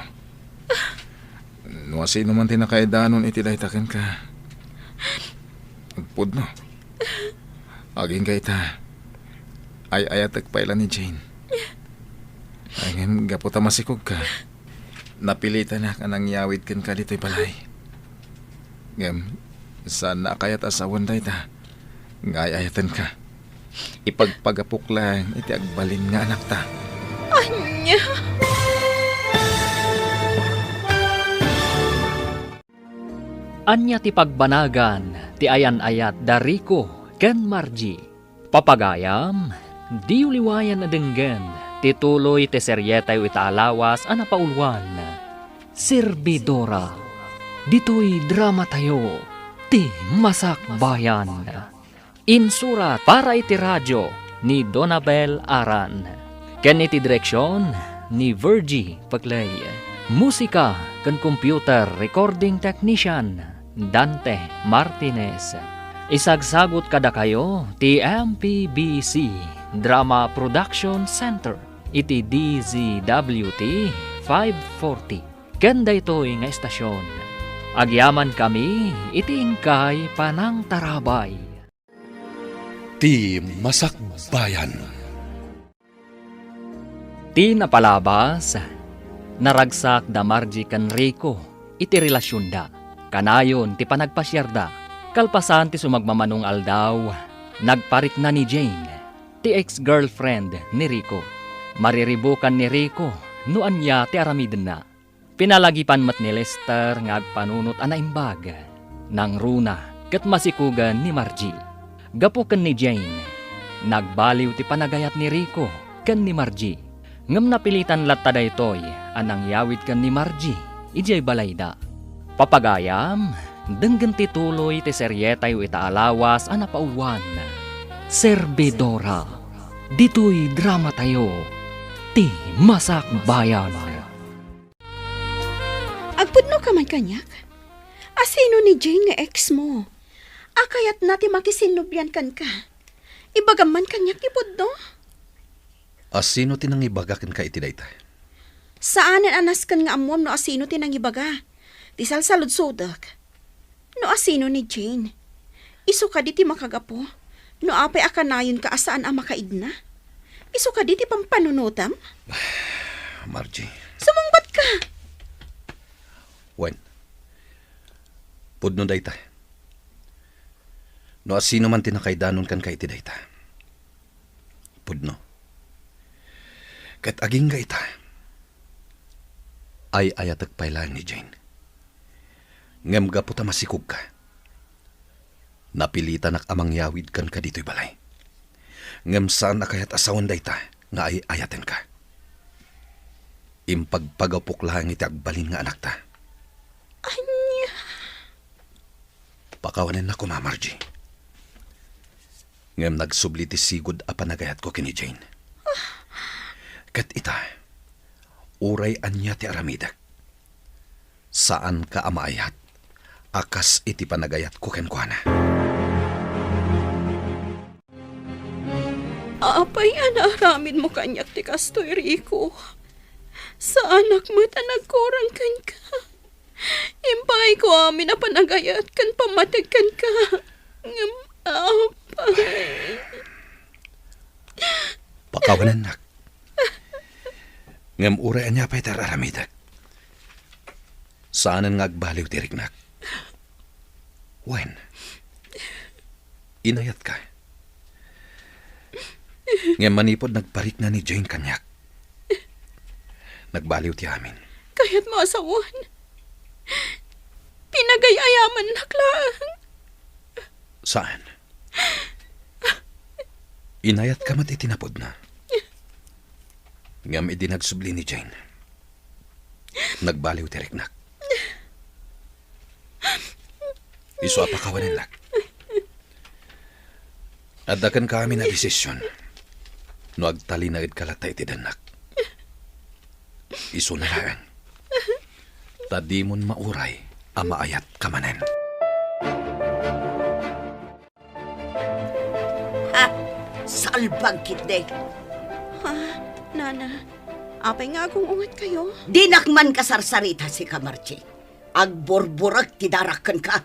No asino man ti nakaidanon iti dayta kenka, pudno. Agingga ita, ay-ayatek pay la ni Jane. Ay, ngem gapu ta masikogka, napilitanak a nangyawid kenka ditoy balay. Ngem, saanna a kayat a sawen dayta nga ay-ayatenka. Ipagpagapok laeng iti agbalin nga anakta. Ania? Ania ti pagbanagan ti ayan-ayat da Rico ken Margie? Papagayam, diyo liwayan a denggen ti tuloy ti serietayo ita a lawas a napauluan, Servidora. Ditoy dramatayo, ti Masakbayan. Insurat para iti radio ni Donabel Aran, ken iti direksion ni Virgie Peclay. Musika ken computer recording technician, Dante Martinez. Isagsagut kadakayo ti M P B C Drama Production Center iti D Z W T five forty. Ken daytoy nga estasion, agyamankami iti inkay panangtarabay. Ti Masakbayan. Ti napalabas, naragsak da Margie ken Rico iti relasionda. Kanayon ti panagpasiarda. Kalpasan ti sumagmamano nga aldaw, nagparikna ni Jane, ti ex-girlfriend ni Rico. Mariribukan ni Rico no ania ti aramidenna. Pinalagipan met ni Lester nga agpanunot a naimbag. Nangruna ket masikugen ni Margie. Gapu ken ni Jane, nagbaliw ti panagayat ni Rico ken ni Margie. Ngem napilitan latta daytoy a nangyawid ken ni Margie idiay balayda. Papagayam, denggen ti tuloy ti serietayo ita a lawas a napauluan, Servidora. Ditoy dramatayo, ti Masakbayan. Agpudnoka man kaniak? Asino ni Jane nga ex mo? A kayatna ti makisinnublian kenka. Ibagam man kaniak ti pudno. Asino ti nangibaga kenka iti dayta? Saanen a nasken nga ammuam no asino ti nangibaga. Ti salsaludsodek, no asino ni Jane. Isu kadi ti makagapu no apay a kanayonka a saan a makaidna? Isu kadi ti pampanunotam? Margie. Sumungbatka! Wen, pudno dayta. No asino man ti nakaidanon kenka iti dayta, pudno. Ket agingga ita, ay-ayatek pay laeng ni Jane. Ngem gapu ta masikogka, napilitanak a mangyawid kenka ditoy balay. Ngem saan a kayat a sawen dayta nga ay-ayatenka. Impagpagapok laeng iti agbalin nga anakta. Ania? Kawanennak koma, Margie. Ngem nagsubli ti sigud a panagayatko ken ni Jane. Ket ita, uray ania ti aramidek, saanka a maayat a kas iti panagayatko kenkuana. Apay a naaramidmo kaniak ti kastoy, Rico? Saanak met a nagkurang kenka. Impaayko amin a panagayat ken pammateg kenka. Ngem, apay. Pakawanennak. Ngem uray ania pay ti ar-aramidek, saanen nga agbaliw ti riknak. Wen, inayatka. Ngem manipud nagparikna ni Jane kaniak, nagbaliw ti amin. Kayatmo a sawen, pinagay-ayamannak laeng. Saan? Inayatka met iti napudna. Ngem idi nagsubli ni Jane, nagbaliw ti riknak. Isu a pakawanennak. Adda kenka amin a desisyon no agtalinaedka latta iti dennak. Isuna laeng, ta dimon mauray a maayatka manen. Ha? Salbag ketdi. Ha? Nana, apay nga agung-ungetkayo? Dinak man kasarsarita, sika, Margie. Agburburek ti darak kenka.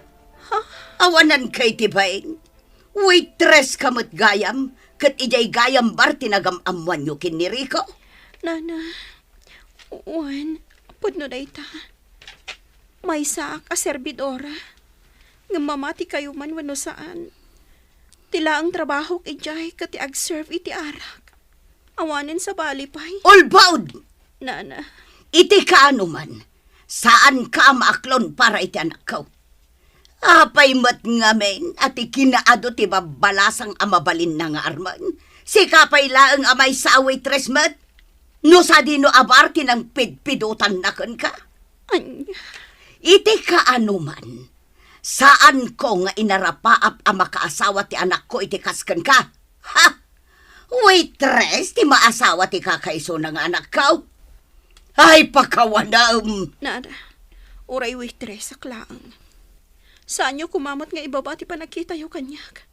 Ha? Awananka iti bain. Waitress ka met gayam, ket idiay gayam bar ti nagam-ammoanyo ken ni Rico? Nana, wen, pudno dayta. Maysaak a serbidora, ngem mamatikayo man wenno saan, ti laeng trabahok idiay ket ti agserve iti arak. Awanen sabali pay. Ulbod! Nana. Iti kaano man, saanka a maaklon para iti anakko. Apay met ngamin a ti kinaadu ti babbalasang a mabalinna nga armen? Sika pay laeng a maysa a waitress met? No sadino a bar ti nangpidpidotanna kenka? Ania? Iti kaano man, saanko nga inarapaap a makaasawa ti anakko iti kas kenka. Ha? Waitress ti maasawa ti kakaisuna nga anakko? Ay, pakawanem! Nada, uray waitress ak laeng. Saanyo koma met nga ibaba ti panagkitayo kaniak.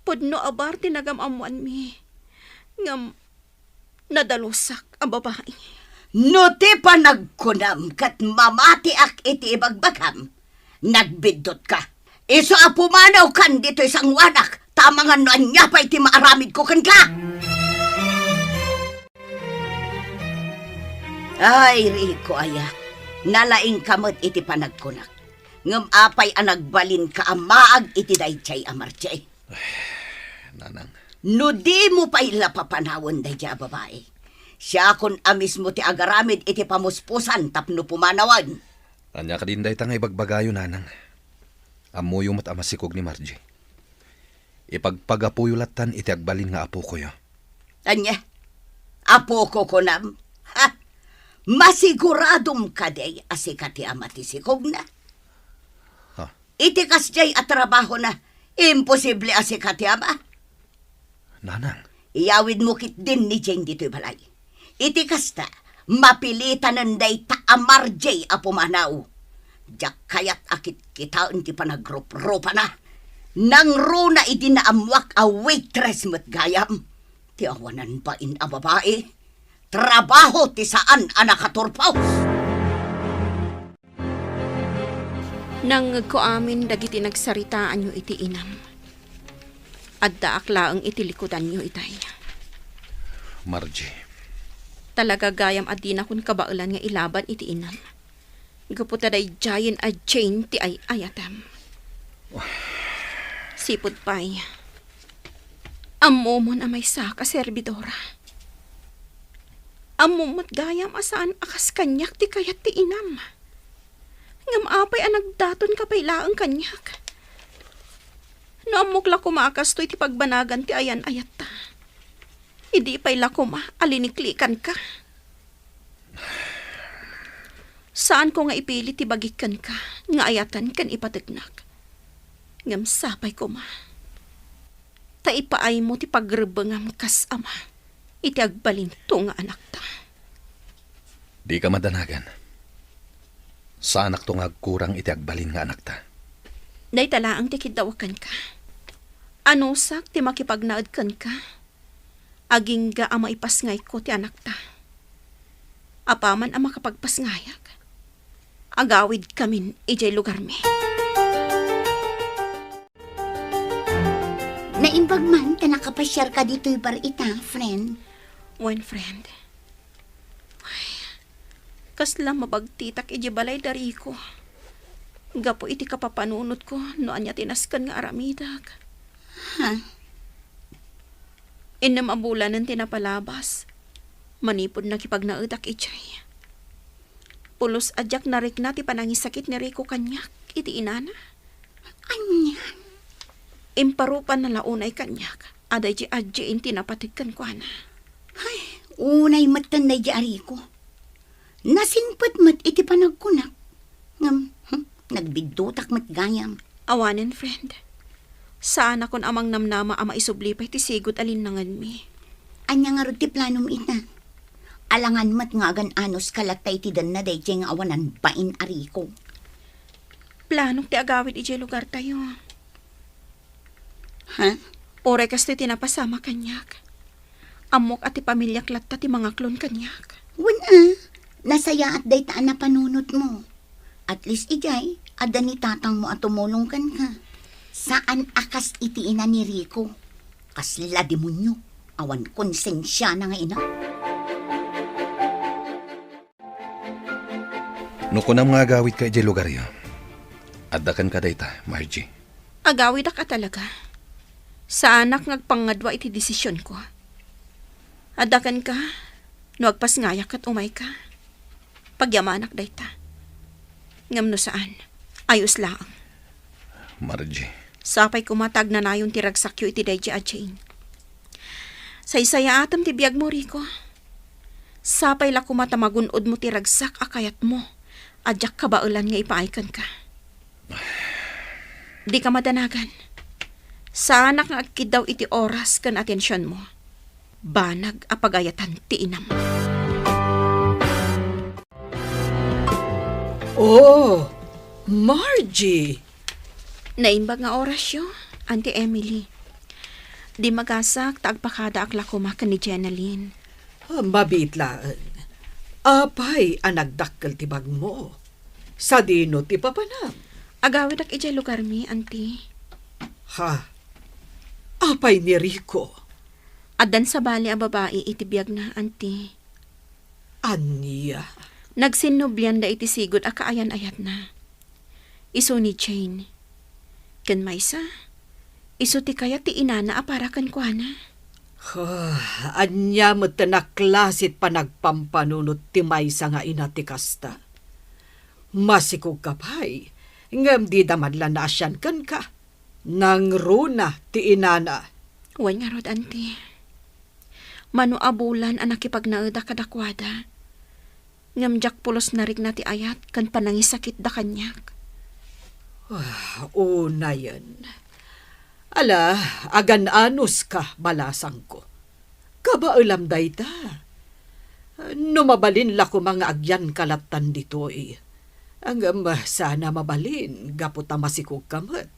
Pudno a bar ti nagam-ammoanmi. Ngem, nadalusak a babai. No ti panagkunam ket mamatiak iti ibagbagam, nagbiddutka. Isu a pumanawkan ditoy sangoanak, ta amangan no ania pay ti maaramidko kenka. Ay, Rico aya, nalaingka met iti panagkunak. Ngem apay a nagbalinka a maag iti daydiay a Margie? Nanang. No dimo pay la papanawen daydiay a babai, siakon a mismo ti agaramid iti pamuspusan tapno pumanawen. Ania kadin dayta nga ibagbagayo, Nanang? Ammoyo met a masikog ni Margie. Ipagpagapuyo lattan iti agbalin nga apokoyo. Ania? Apoko kunam? Ha? Masiguradom kadi a sika ti ama ti sikogna? Ha? Iti kasdiay a trabahona, imposible a sika ti ama. Nanang. Iyawidmo ketdin ni Jane ditoy balay. Iti kasta, mapilitanen dayta a Margie a pumanaw. Diak kayat a kitkitaen ti panagruprupana. Nangruna idi naammoak a waitress met gayam. Ti awanan bain a babai, trabaho ti saan a nakaturpos. Nangngegko amin dagiti nagsaritaanyo iti inam. Addaak laeng iti likudanyo itay. Margie. Talaga gayam a dinakon kabaelan nga ilaban iti inam. Gapu ta daydiayen a Jane ti ay-ayatem. Sipud pay, ammomon a maysaak a serbidora. Ammom met gayam a saan a kas kaniak ti kayat ti inam. Ngem apay a nagdatonka pay laeng kaniak? No ammok la koma a kastoy ti pagbanagan ti ayan-ayatta, idi pay la koma a liniklikanka. Saanko nga ipili ti bagik kenka nga ayatan ken ipategnak. Ngem sapay koma ta ipaaymo ti pagrebbengam kas ama iti agbalinto nga anakta. Dika madanagan. Saanakto nga agkurang iti agbalin nga anakta. Dayta laeng ti kiddawak kenka. Anusak ti makipagnaed kenka. Agingga a maipasngayko ti anakta. Apaman a makapagpasngayak, agawidkamin idiay lugarmi. Naimbag man ta nakapasiarka ditoy bar ita, friend. Wen, friend. Ay, kasla mabagtitak idiay balay da Rico. Gapu iti kapapanunotko no ania ti nasken nga aramidek. Ha? Innem a bulanen ti napalabas, manipud nakipagnaedak idiay. Pulos a diak narikna ti panangisakit ni Rico kaniak iti inana. Ania? Imparupanna la unay kaniak a daydi adjin ti napateg kenkuana. Ay, unay metten daydi a Rico. Nasingpet met iti panagkunak. Ngem, hmm, nagbiddutak met gayam. Awanen, friend. Saanakon a mangnamnama a maisubli pay ti sigud a linnangenmi. Ania ngarud ti planom ita? Alangan met nga agan-anos ka latta iti denna daydiay nga awanan bain a Rico. Planok ti agawid idiay lugartayo. Ha? Uray kastoy ti napasamak kaniak. Ammok a ti pamiliak latta ti mangaklon kaniak. Wen a, nasayaat dayta a napanunotmo. At least idiay, adda ni tatangmo a tumulong kenka. Saan a kas iti ina ni Rico. Kasla demonio, awan konsensiana nga ina. No kunam nga agawidka idiay lugaryo, adda kenka dayta, Margie. Agawidak a talaga. Saanak nga agpangngadua iti desisionko. Adda kenka, no agpasngayak ket umayka. Pagyamanak dayta. Ngem no saan, ayos laeng. Margie. Sapay koma ta agnanayon ti ragsakyo iti daydi a Jane. Saysayaatem ti biagmo, Rico. Sapay la koma ta magun-odmo ti ragsak a kayatmo a diak kabaelan nga ipaay kenka. Dika madanagan. Saanak nga agkiddaw iti oras ken atensionmo. Banag a pagayatan ti inam. Oh, Margie! Naimbag nga orasyo, Auntie Emily. Di magasak ta agpakadaak la koma ken ni Jenaline. Ah, mabiit laeng. Apay a nagdakkel ti bagmo? Sadino ti papanam? Agawidak idiay lugarmi, Auntie. Ha? Apay ni Rico? Addan sabali a babai iti biagna, Auntie. Ania? Nagsinnublianda iti sigud a kaayan-ayatna. Isu ni Jane. Ken maysa, isu ti kayat ti inana a para kenkuana. Huh, ania met a klase ti panagpampanunot ti maysa nga ina ti kasta? Masikogka pay, ngem dida man la naasian kenka. Nangruna ti inana. Wen ngarud, Auntie. Mano a bulan a nakipagnaedak kadakuada. Ngem diak pulos narikna ti ayat ken panangisakitda kaniak. Ah, unayen. Ala, agan-anos ka, balasangko. Kabaelam dayta. No mabalin la koma nga agyanka lattan ditoy. Ngem saan a mabalin gapu ta masikogka met.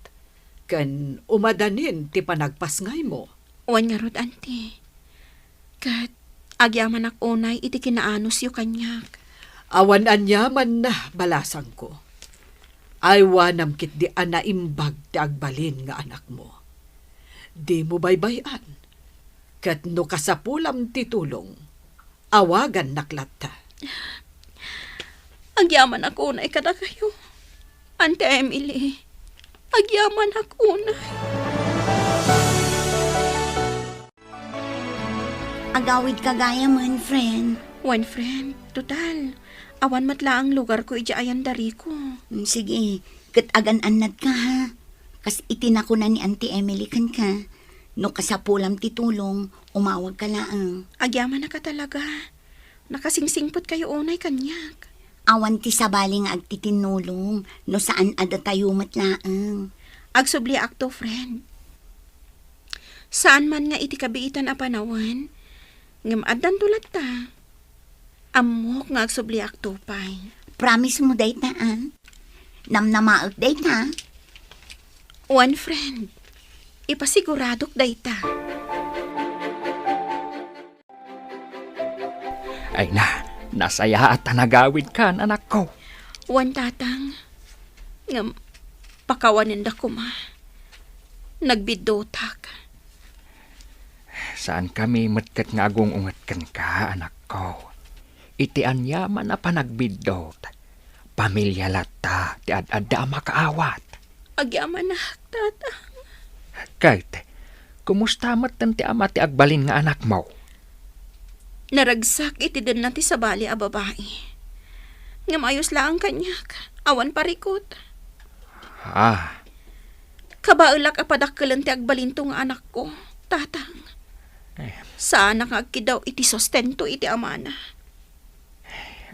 Ken umadanin ti panagpasngaymo. Wen ngarud, Auntie. Ket agyamanak unay iti kinaanosyo kaniak. Awan aniaman, balasangko. Aywanam ketdi a naimbag ti agbalin nga anakmo. Dimo baybay-an. Ket no kasapulam ti tulong, awagannak latta. Agyamanak unay kadakayo, Auntie Emily. Agyamanak unay. Agawidka gayamen, friend. Wen, friend. Total, awan met laeng lugarko idiay ayan da Rico. Mm, sige, ket agan-annadka, ha? Kas iti nakuna ni Auntie Emily kenka, no kasapulam ti tulong, umawagka laeng. Agyamanak a talaga. Nakasingsingpetkayo unay kaniak. Awan ti sabali nga agtitinnulong no saan a datayo met laeng. Agsubliakto, friend. Saan man nga iti kabiitan a panawen, ngem addanto latta. Ammok nga agsubliakto pay. Promise mo dayta, a? Namnamaek dayta? Wen, friend. Ipasiguradok dayta. Ay na, nasayaat a nagawidkan, anakko. Wen, Tatang. Ngem, pakawanenda koma. Nagbiddotak. Saankami met ket nga agung-unget kenka, anakko. Iti aniaman a panagbiddot, pamilia latta ti ad-adda a makaawat. Agyamanak, Tatang. Ket, kumusta metten ti ama ti agbalin nga anakmo? Naragsak iti denna ti sabali a babai. Ngem ayos laeng kaniak, awan parikut. Ah. Kabaelak a padakkelen ti agbalinto nga anakko, Tatang. Eh. Saanak nga agkiddaw iti sustento iti amana.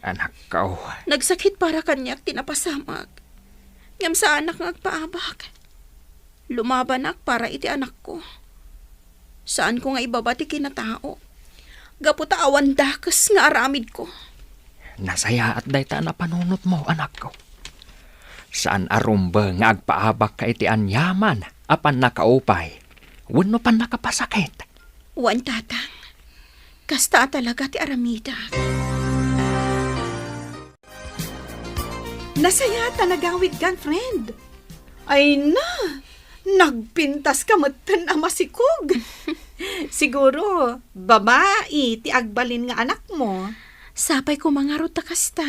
Anakko. Nagsakit para kaniak ti napasamak. Ngem saanak nga agpaabak. Lumabanak para iti anakko. Saanko nga ibaba ti kinatao. Gapu ta awan dakes nga aramidko. Nasayaat dayta a napanunotmo, anakko. Saan a rumbeng nga agpaabakka iti aniaman a pannakaupay wenno pannakapasakit. Wen, Tatang. Kasta a talaga ti aramidak. Nasayaat a nagawidkan, friend. Ay na, nagpintaska metten a masikog. Siguro, babai ti agbalin nga anakmo. Sapay koma ngarud ta kasta.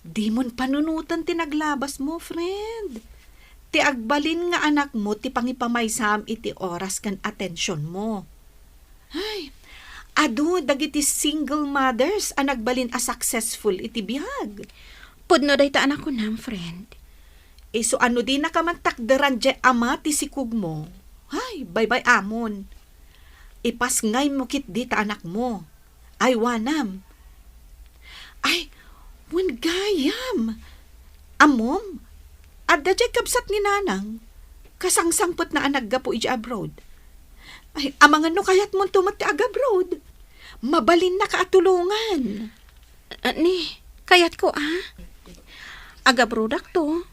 Dimon panunoten ti naglabasmo, friend. Ti agbalin nga anakmo ti pangipamaysam iti oras ken atensionmo. Ay, adu dagiti single mothers a nagbalin a successful iti biag. Pudno dayta a nakunam, friend. Isu a no dinaka man takderan diay ama ti sikogmo, ay, baybay-amon. Ipasngaymo ketdi ta anakmo. Aywanam. Ay, wen gayam. Ammom, adda diay kabsat ni Nanang. Kasangsangpetna a naggapu idiay abroad. Ay, amangan no kayatmonto met ti agabroad. Mabalinnaka a tulongan. Ah, ni, kayatko, a? Agabrodakto.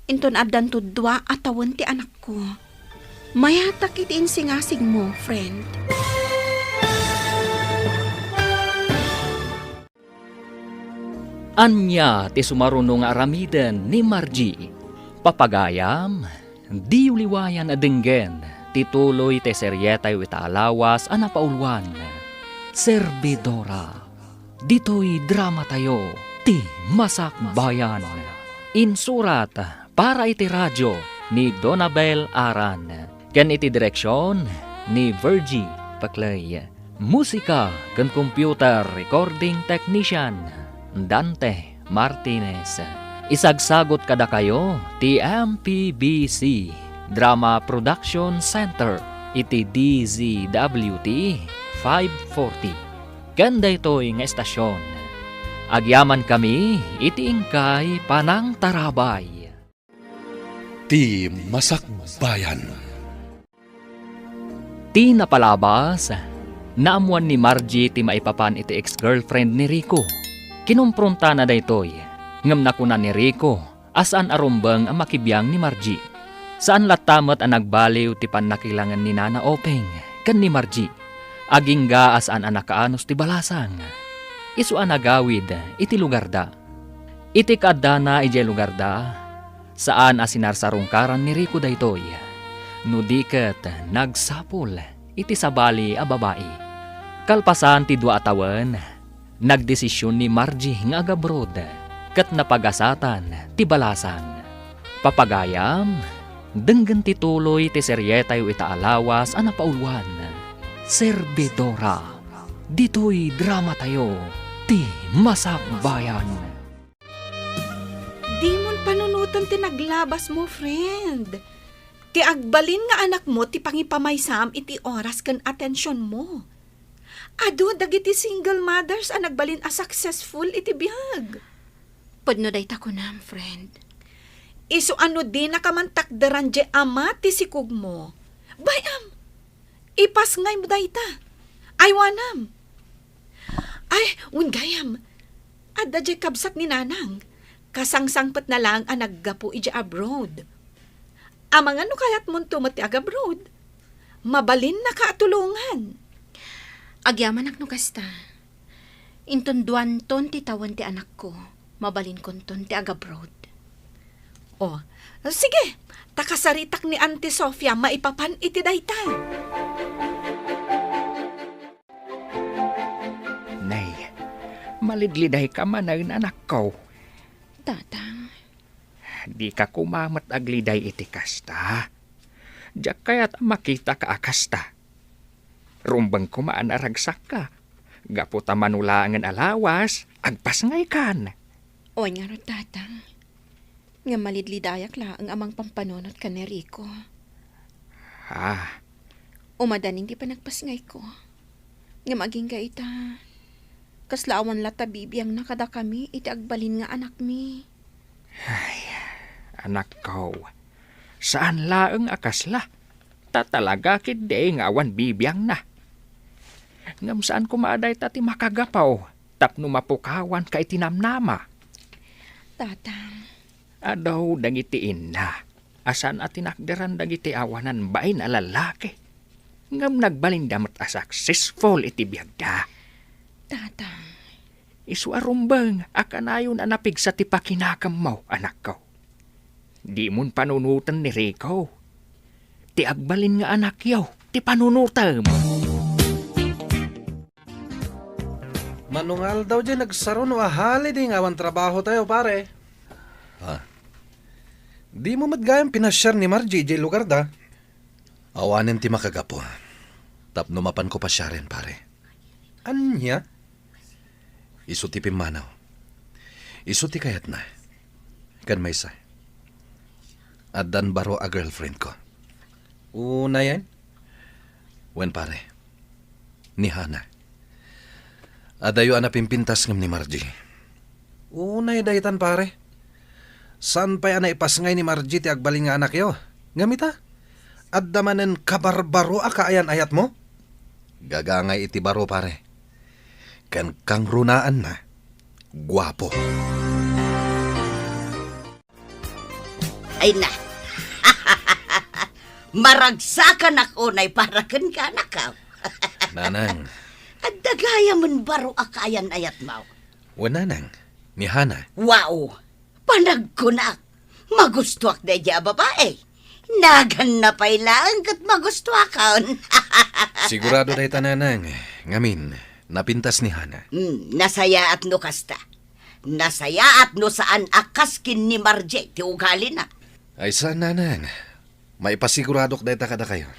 Inton addanto dua a tawen ti anakko. Mayatak iti insingasigmo, friend. Ania ti sumaruno nga aramiden ni Margie? Papagayam, diyo liwayan a denggen ti tuloy ti serietayo ita a lawas a napauluan, Servidora. Ditoy dramatayo, Ti Masakbayan. Insurat para iti radio ni Donabel Aran, ken iti direksion ni Virgie Paclay. Musika ken computer recording technician, Dante Martinez. Isagsagut kadakayo ti M P B C Drama Production Center iti D Z W T five forty. Ken daytoy nga estasion, agyamankami iti inkay panangtarabay. Ti Masakbayan. Ti napalabas, naammoan ni Margie ti maipapan iti ex-girlfriend ni Rico. Kinumpruntana daytoy, ngem nakuna ni Rico a saan a rumbeng a makibiang ni Margie. Saan latta met a nagbaliw ti pannakilangen ni Nana Openg ken ni Margie. Agingga a saan a nakaanus ti balasang. Isu a nagawid iti lugarda. Iti kaaddana idiay lugarda, saan a sinarsarungkaran ni Rico daytoy, no di ket nagsapul iti sabali a babai. Kalpasan ti dua a tawen, nagdesision ni Margie nga agabroad ket napagasatan ti balasang. Papagayam, denggen ti tuloy ti serietayo ita a lawas a napauluan, Servidora. Ditoy dramatayo, Ti Masakbayan. Dimon panunoten ti naglabasmo, friend. Ti agbalin nga anakmo ti pangipamaysam iti oras ken atensionmo. Adu dagiti single mothers a nagbalin a successful iti biag. Pudno dayta kunam, friend. Isu a no dinaka man takderan diay ama ti sikogmo, bay-am, ipasngaymo dayta. Aywanam. Ay, wen gayam. Adda diay kabsat ni Nanang. Kasangsangpetna laeng a naggapu idiay abroad. Amangan no kayatmonto met ti agabroad. Mabalinnaka a tulongan. Agyamanak no kasta. Inton duanton ti tawen ti anakko, mabalinkonton ti agabroad. Oh, sige. Ta kasaritak ni Auntie Sofia maipapan iti dayta. Nay, malidlidayka manen, anakko. Tatang. Dika koma met agliday iti kasta. Diak kayat a makitaka a kasta. Rumbeng koma a naragsakka. Gapu ta mano laengen a lawas, agpasngaykan. Wen ngarud, Tatang. Ngem malidlidayak laeng a mangpampanunot ken ni Rico. Ah. Umadanin ti panagpasngayko. Ngem agingga ita, kasla awan latta bibiangna kadakami iti agbalin nga anakmi. Ay, anakko, saan laeng a kasla. Ta talaga ketdi nga awan bibiangna. Ngem saan koma a dayta ti makagapu tapno mapukawanka iti namnama. Tatang. Adu dagiti inna a saan a tinakderan dagiti awanan bain a lallaki. Ngem nagbalinda met a successful iti biagda. Tatang. Isu a rumbeng a kanayon a napigsa ti pakinakemmo, anakko. Dimon panunoten ni Rico. Ti agbalin nga anakyo, ti panunotem. Mano nga aldaw diay nagsaro no a holiday nga awan trabahotayo, pare? Ah. Dimo met gayam pinasiar ni Margie idiay lugarda? Awanen ti makagapu tapno mapanko pasiaren, pare. Ania? Isu ti pimmanaw. Isu ti kayatna. Ken maysa, addan baro a girlfriendko. Unayen? Wen, pare. Ni Hana. Adayo a napimpintas ngem ni Margie. Unay daytan, pare. Saan pay a naipasngay ni Margie ti agbalin nga anakyo? Ngem ita, adda manen kabarbaro a kaayan-ayatmo? Gagangay iti baro, pare. Ken kangrunaanna, guapo. Ay na. Maragsakanak unay para kenka, anakko. Nanang. Adda gayamen baro a kaayan-ayatmo. Wen, Nanang, ni Hana. Wow! Panagkunak, magustuak daydiay a babai. Naganna pay laeng ket magustuakon. Sigurado dayta, Nanang. Ngamin, napintas ni Hana. Hmm, nasayaat no kasta. Nasayaat no saan a kas ken ni Margie ti ugalina. Ay saan, Nanang. Maipasiguradok dayta kadakayo.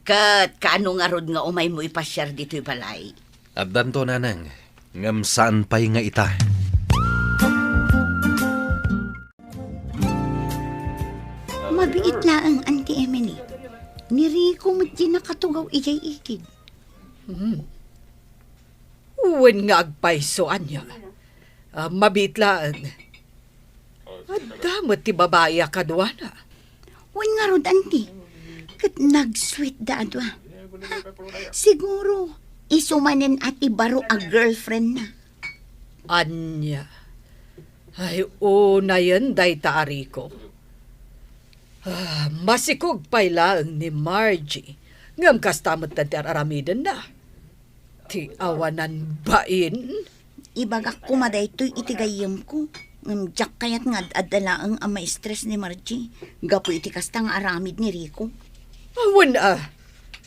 Ket kaano ngarud nga umaymo ipasiar ditoy balay? Addanto, Nanang, ngem saan pay nga ita. Mabiit laeng, Auntie Emily. Ni Rico met ti nakatugaw idiay igid. Hmm. Wen nga agpayso, ania? Ah, mabiit laeng. Adda met ti babai a kaduana. Wen ngarud, Auntie. Ket nagsweet da a dua. Ha? Siguro, isu manen a ti baro a girlfriendna. Ania? Ay, unayen dayta a Rico. Ah, masikog pay laeng ni Margie. Ngem kasta met ti ar-aramidenna. Ti awanan bain? Ibagak koma daytoy iti gayyemko, ngem diak kayat nga ad-adda laeng a maistres ni Margie gapu iti kasta nga aramid ni Rico. Awan a,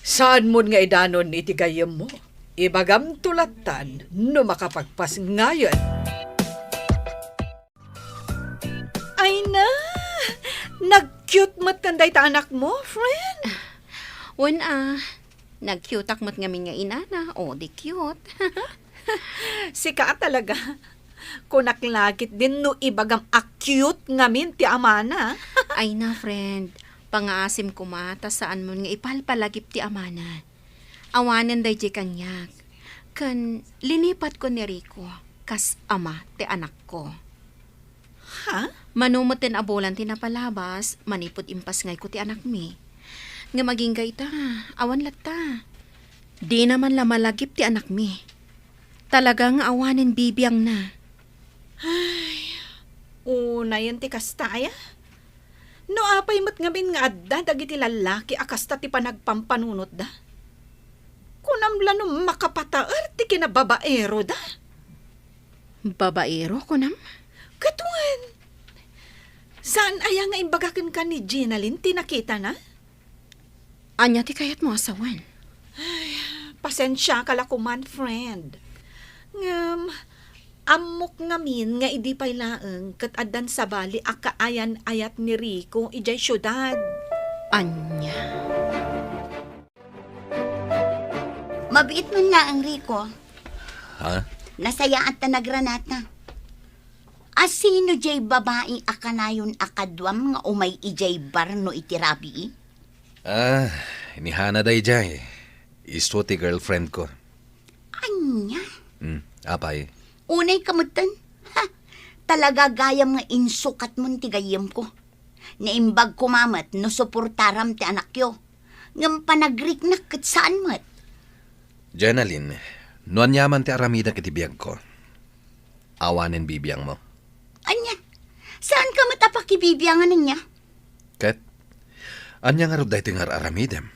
saanmon nga idanon iti gayyemmo. Ibagamto lattan no makapagpasngayen. Ay na! Nag-cute met ken dayta anakmo, friend? Wen a, nag-cuteak met ngamin nga inana, o di cute. Sika a talaga. Kunak la ketdin no ibagam a cute ngamin ti amana. Ay na, friend. Pangaasim koma ta saanmon nga ipalpalagip ti amana. Awanen daydiay kaniak. Ken linipatkon ni Rico kas ama ti anakko. Ha? Mano metten a bulan ti napalabas manipud impasngayko ti anakmi. Ngem agingga ita, awan latta. Dina man la malagip ti anakmi. Talaga nga awanen bibiangna. Ay, unayen ti kasta aya? No apay met ngamin nga adda dagiti lallaki a kasta ti panagpampanunotda? Kunam la no makapataer ti kinababaeroda? Babaero, kunam? Ket wen, saan aya nga imbaga kenka ni Ginaline ti nakitana? Ania ti kayatmo a sawen? Ay, pasensiaka la koman, friend. Ngem, ammok ngamin nga idi pay laeng ket addan sabali a kaayan-ayat ni Rico idiay siudad. Ania? Mabiit man laeng, Rico. Ha? Nasayaat ta nagranata. A sino diay babai a kanayon a kaduam nga umay idiay bar no iti rabii? Ah, ni Hana daydiay. Isu ti girlfriend ko. Ania? Hmm, apay? Unay ka metten? Ha! Talaga gayam nga insukatmon ti gayyemko. Naimbag koma met no suportaram ti anakyo. Ngem panagriknak ket saan met. Jenaline, no ania man ti aramidek iti biagko, awanen bibiangmo. Ania? Saanka met a pakibibiangan ania? Ket, ania ngarud daytoy nga ar-aramidem?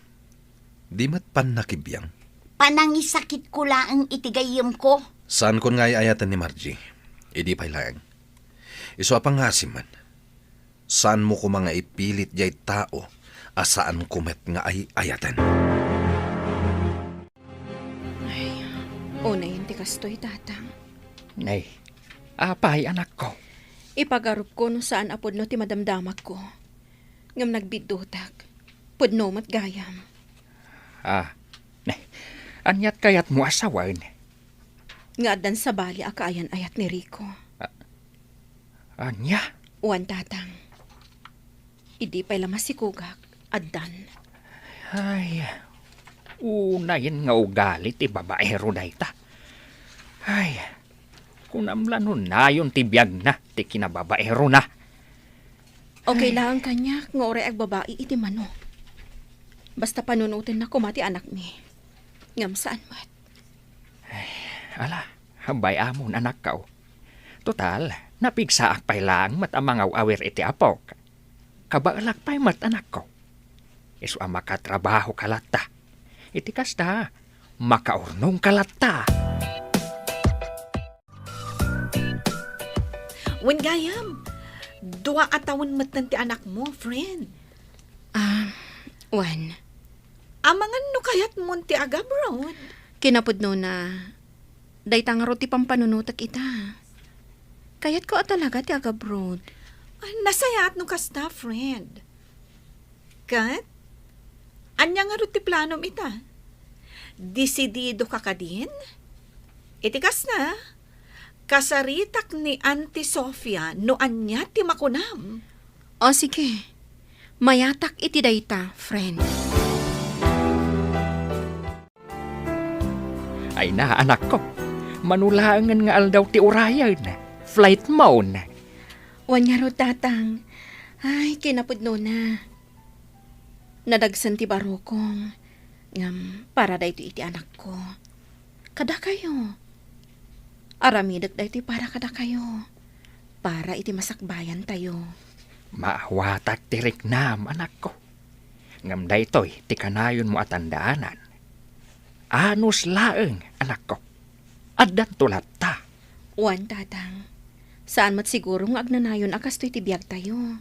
Di met pannakibiang? Panangisakitko laeng iti gayyemko. Saankon nga ay-ayaten ni Margie. Idi pay laeng. Isu a pangngaasim man. Saanmo koma nga ipilit diay tao a saanko met nga ay-ayaten. Ay, unayen ti kastoy, Tatang. Nay, apay, anakko? Ipagarupko no saan a pudno ti madamdamakko. Ngem nagbiddutak. Pudno met gayam. Ah, nay, aniat kayatmo a sawen? Nga addan sabali a kaayan-ayat ni Rico. Ah, ania? Wen, Tatang. Idi pay la masikogak, addan. Ay, unayen nga ugali ti babaero dayta. Ay, kunam la no nayon ti biagna ti kinababaerona. Okay laeng kaniak nga uray agbabai iti mano. Basta panunotenna koma ti anakmi. Ngem saan met. Ay, ala, bay-amon, anakko. Total, napigsaak pay laeng met a mangaw-awir iti apok. Kabaelak pay met, anakko. Isu a makatrabahoka latta. Iti kasta, makaurnongka latta. Wen gayam, dua a tawen metten ti anakmo, friend. Ah, wen. Amangan no kayatmon ti agabroad? Kinapudnona, dayta ngarud ti pampanunotek ita. Kayatko a talaga ti agabroad. Ah, nasayaat no kasta, friend. Ket, ania ngarud ti planom ita? Desididoka kadin? Iti kasta, kasaritak ni Auntie Sofia no ania ti makunam. O, sige. Mayatak iti dayta, friend. Ay na, anakko. Mano laengen nga aldaw ti urayen. Flight mo. Wen ngarud, Tatang. Ay, kinapudnona. Nadagsen ti barukong. Ngem para daytoy iti anakko. Kadakayo. Aramidek daytoy para kadakayo. Para iti masakbayantayo. Maawatak ti riknam, anakko. Ngem daytoy ti kanayonmo a tandaanan. Anus laeng, anakko. Addanto latta. Wen, Tatang. Saan met siguro nga agnanayon a kastoy ti biagtayo.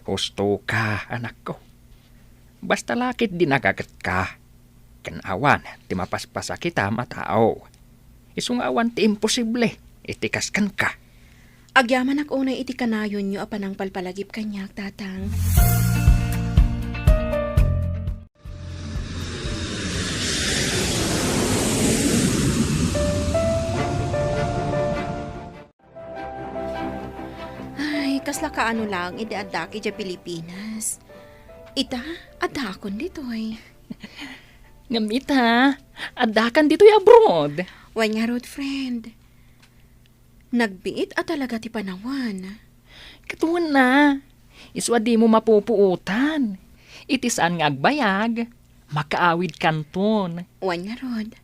Husto ka, anakko. Basta la ketdi nagagetka. Ken awan ti mapaspasakitam a tao. Isu nga awan ti imposible iti kas kenka. Agyamanak unay iti kanayonyo a panangpalpalagip kaniak, Tatang. Ay, kasla kaano laeng idi addaak idiay Pilipinas. Ita, addaakon ditoy. Ngem ita, addakan ditoy abroad. Wen ngarud, friend. Nagbiit a talaga ti panawen. Ket wen a, isu a dimo mapupuotan. Iti saan nga agbayag, makaawidkanton. Wen ngarud.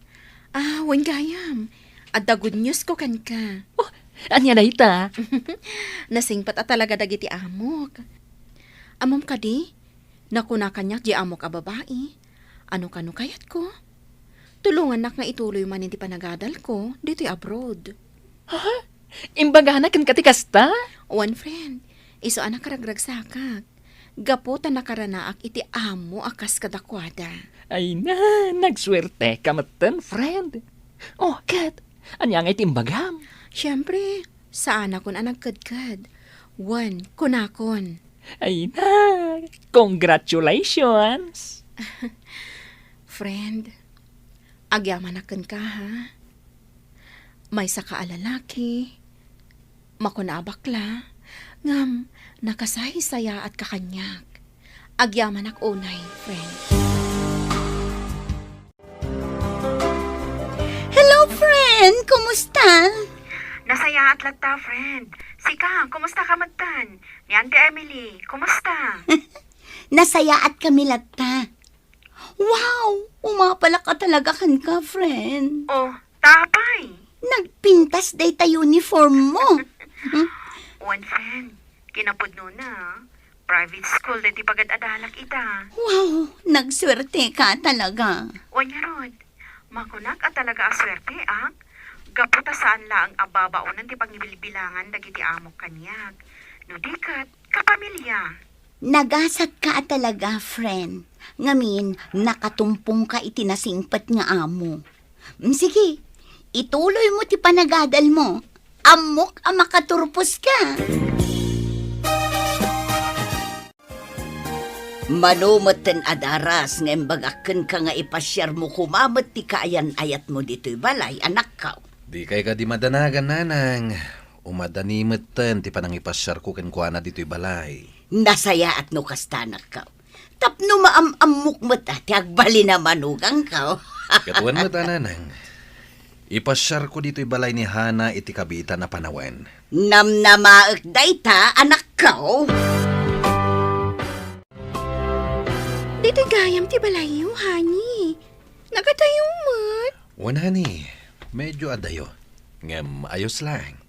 Ah, wen gayam. Adda good news ko kenka. Oh, ania dayta? Nasingpet a talaga dagiti amok. Ammom kadi, nakuna kaniak diay amok a babai, "Ano kano kayatko? Tulongannak nga ituloy manen ti panagadalko ditoy abroad." Ha? Imbagana kenka ti kasta? Wen, friend. Isu a nakaragragsakak. Gapu ta nakaranaak iti amo a kas kadakuada. Ay na, nagsuerteka metten, friend. Oh, ket, ania ngay ti imbagam? Siempre, saanakon a nagkedked. Wen, kunakon. Ay na, congratulations! Friend, agyamanak kenka, ha? Maysaka a lalaki, makuna a bakla, ngem nakasaysayaatka kaniak. Agyamanak unay, friend. Hello, friend! Kumusta? Nasayaat latta, friend. Sika, kumusta ka metten? Ni Auntie Emily, kumusta? Nasayaatkami latta. Wow! Umapalak a talaga kenka, friend. Oh, ta apay? Nagpintas dayta uniform mo. Wen, friend. Kinapudnona, private school daytoy pagad-adalak ita. Wow! Nagsuerteka talaga. Wen ngarud, makunak a talaga a suerteak, gapu ta saan laeng a babaonen ti pangibilbilangan dagiti amok kaniak. No di ket, kapamilya. Nagasatka a talaga, friend. Ngamin, nakatumpongka iti nasingpet nga amo. Mm, sige, ituloy mo ti panagadal mo. Ammok a makaturpos ka. Mano metten a daras nga imbagak kenka nga ipasiar mo koma met ti kaayan-ayat mo ditoy balay, anakko. Dikay kadi madanagan, nanang. Umadani metten ti panangipasiarko kenkuana ditoy balay. Nasayaat no kasta, anakko. Tapno maam-ammok met a ti agbalin a manugangko. Ket wen met a, nanang. Ipasiarko ditoy balay ni Hana iti kabiitan a panawen. Namnamaek dayta, anakko. Ditoy gayam ti balayyo, honey. Nagadayo met. Wen, honey, medyo adayo. Ngem ayos laeng.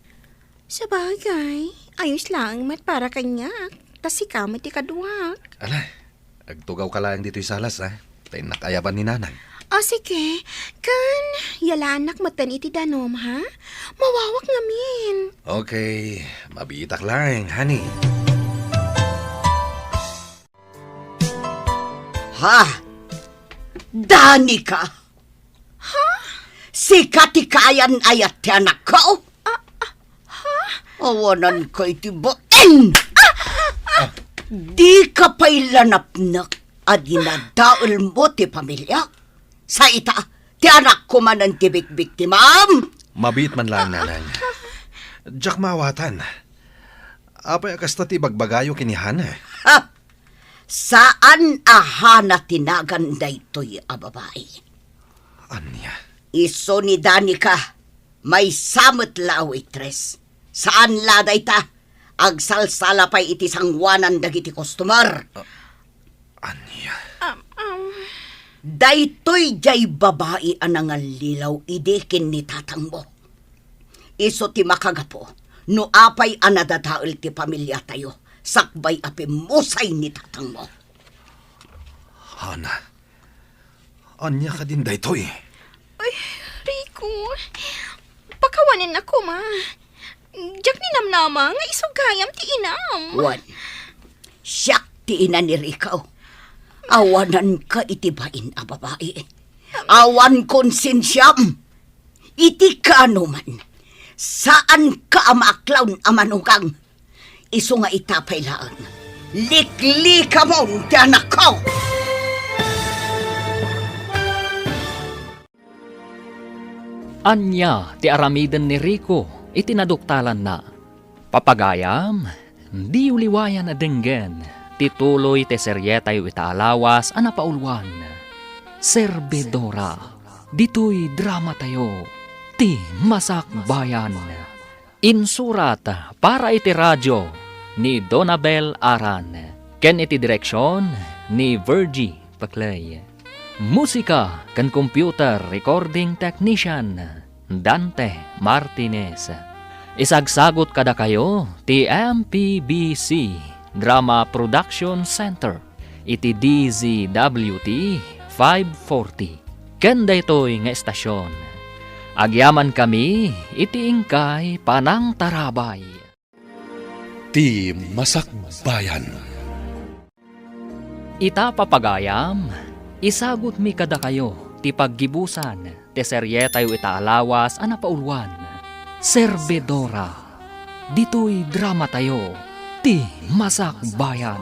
Sabagay, ayos laeng met para kaniak, ta sika met ti kaduak. Ala, agtugawka laeng ditoy salas, a. Ta innak ayaban ni nanang. O, sige. Ken, yalaannak metten iti danum, ha? Mawawak ngamin. Okay, mabiitak laeng, honey. Ha? Danica? Ha? Sika ti kaayan-ayat ti anakko? Ah, ah, ha? Awananka iti bain! Ah, ah, ah. Dika pay la napnek a dinadaelmo ti pamiliak? Sa ita, ti anakko manen ti bikbiktimam? Mabiit man laeng, nanang. Diak maawatan. Apay a kasta ti ibagbagayo ken ni Hana? Ha? Saan a Hana ti nagan daytoy a babai. Ania? Isu ni Danica, maysa met la a waitress. Saan la dayta, agsalsala pay iti sangoanan dagiti customer. Ah, ania? Um, um. Daytoy diay babai a nangallilaw idi ken ni tatangmo. Isu ti makagapu no apay a nadadael ti pamiliatayo sakbay a pimmusay ni tatangmo. Hana, ania kadin daytoy? Ay, Rico, pakawanennak koma. Diak ninamnama nga isu gayam ti inam. Wen, siak ti ina ni Rico. Awananka iti bain a babai. Awan konsensiam. Iti kaanoman, saanka a maaklaw a manugang. Isu nga ita pay laeng, liklikamon ti anakko! Ania ti aramiden ni Rico iti naduktalanna? Papagayam, diyo liwayan a denggen ti tuloy ti serietayo ita a lawas a napauluan, Servidora. Ditoy dramatayo, ti Masakbayan. Insurat para iti radio, ni Donabel Aran, ken iti direksion ni Virgie Paclay. Musika ken computer recording technician, Dante Martinez. Isagsagut kadakayo ti M P B C Drama Production Center iti D Z W T five forty. Ken daytoy nga estasion, agyamankami iti inkay panangtarabay. Ti Masakbayan. Ita, papagayam, isagutmi kadakayo ti paggibusan ti serietayo ita a lawas a napauluan, Servidora. Ditoy dramatayo, Ti Masakbayan.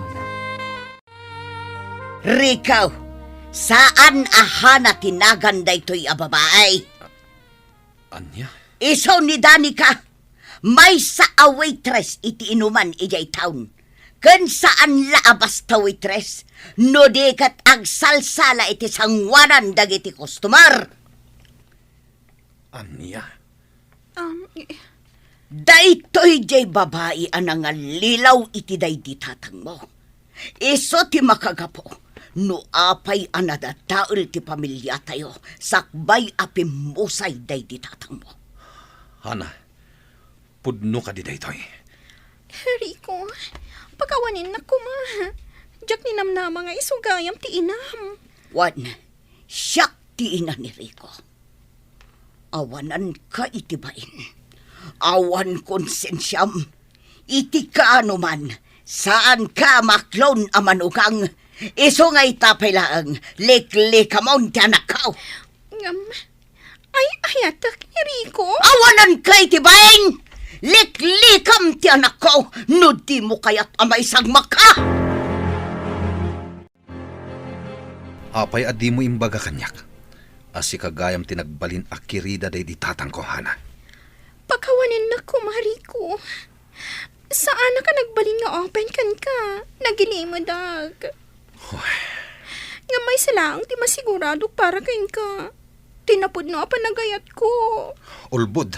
Rico, saan a Hana ti nagan daytoy a babai. Ania? Isu ni Danica, maysa a waitress iti inuman idiay town. Ken saan la a basta waitress, no di ket agsalsala iti sangoanan dagiti customer. Ania? Um, i- Daytoy diay babai a nangallilaw iti daydi tatangmo. Isu ti makagapu no apay a nadadael ti pamiliatayo sakbay a pimmusay daydi tatangmo. Hana, pudno kadi daytoy? Rico, pakawaninnak koma. Diak ninamnama nga isu gayam ti inam. Wen, siak ti ina ni Rico. Awananka iti bain. Awan konsensiam. Iti kaano man, saanka a maklon a manugang. Isu nga ita pay laeng, liklikamon ti anakko. Ngem, ay-ayatek ni Rico. Awananka iti bain! Liklikam ti anakko no dimo kayat a maisagmakka! Apay a dimo imbaga kaniak a sika gayam ti nagbalin a kirida daydi tatangko, Hana? Pakawaninnak koma, Rico. Saanak a nagbalin nga open kenka. Nagilimedak. Hoy. Ngem maysa laeng ti masiguradok para kenka. Ti napudno a panagayatko. Ulbod.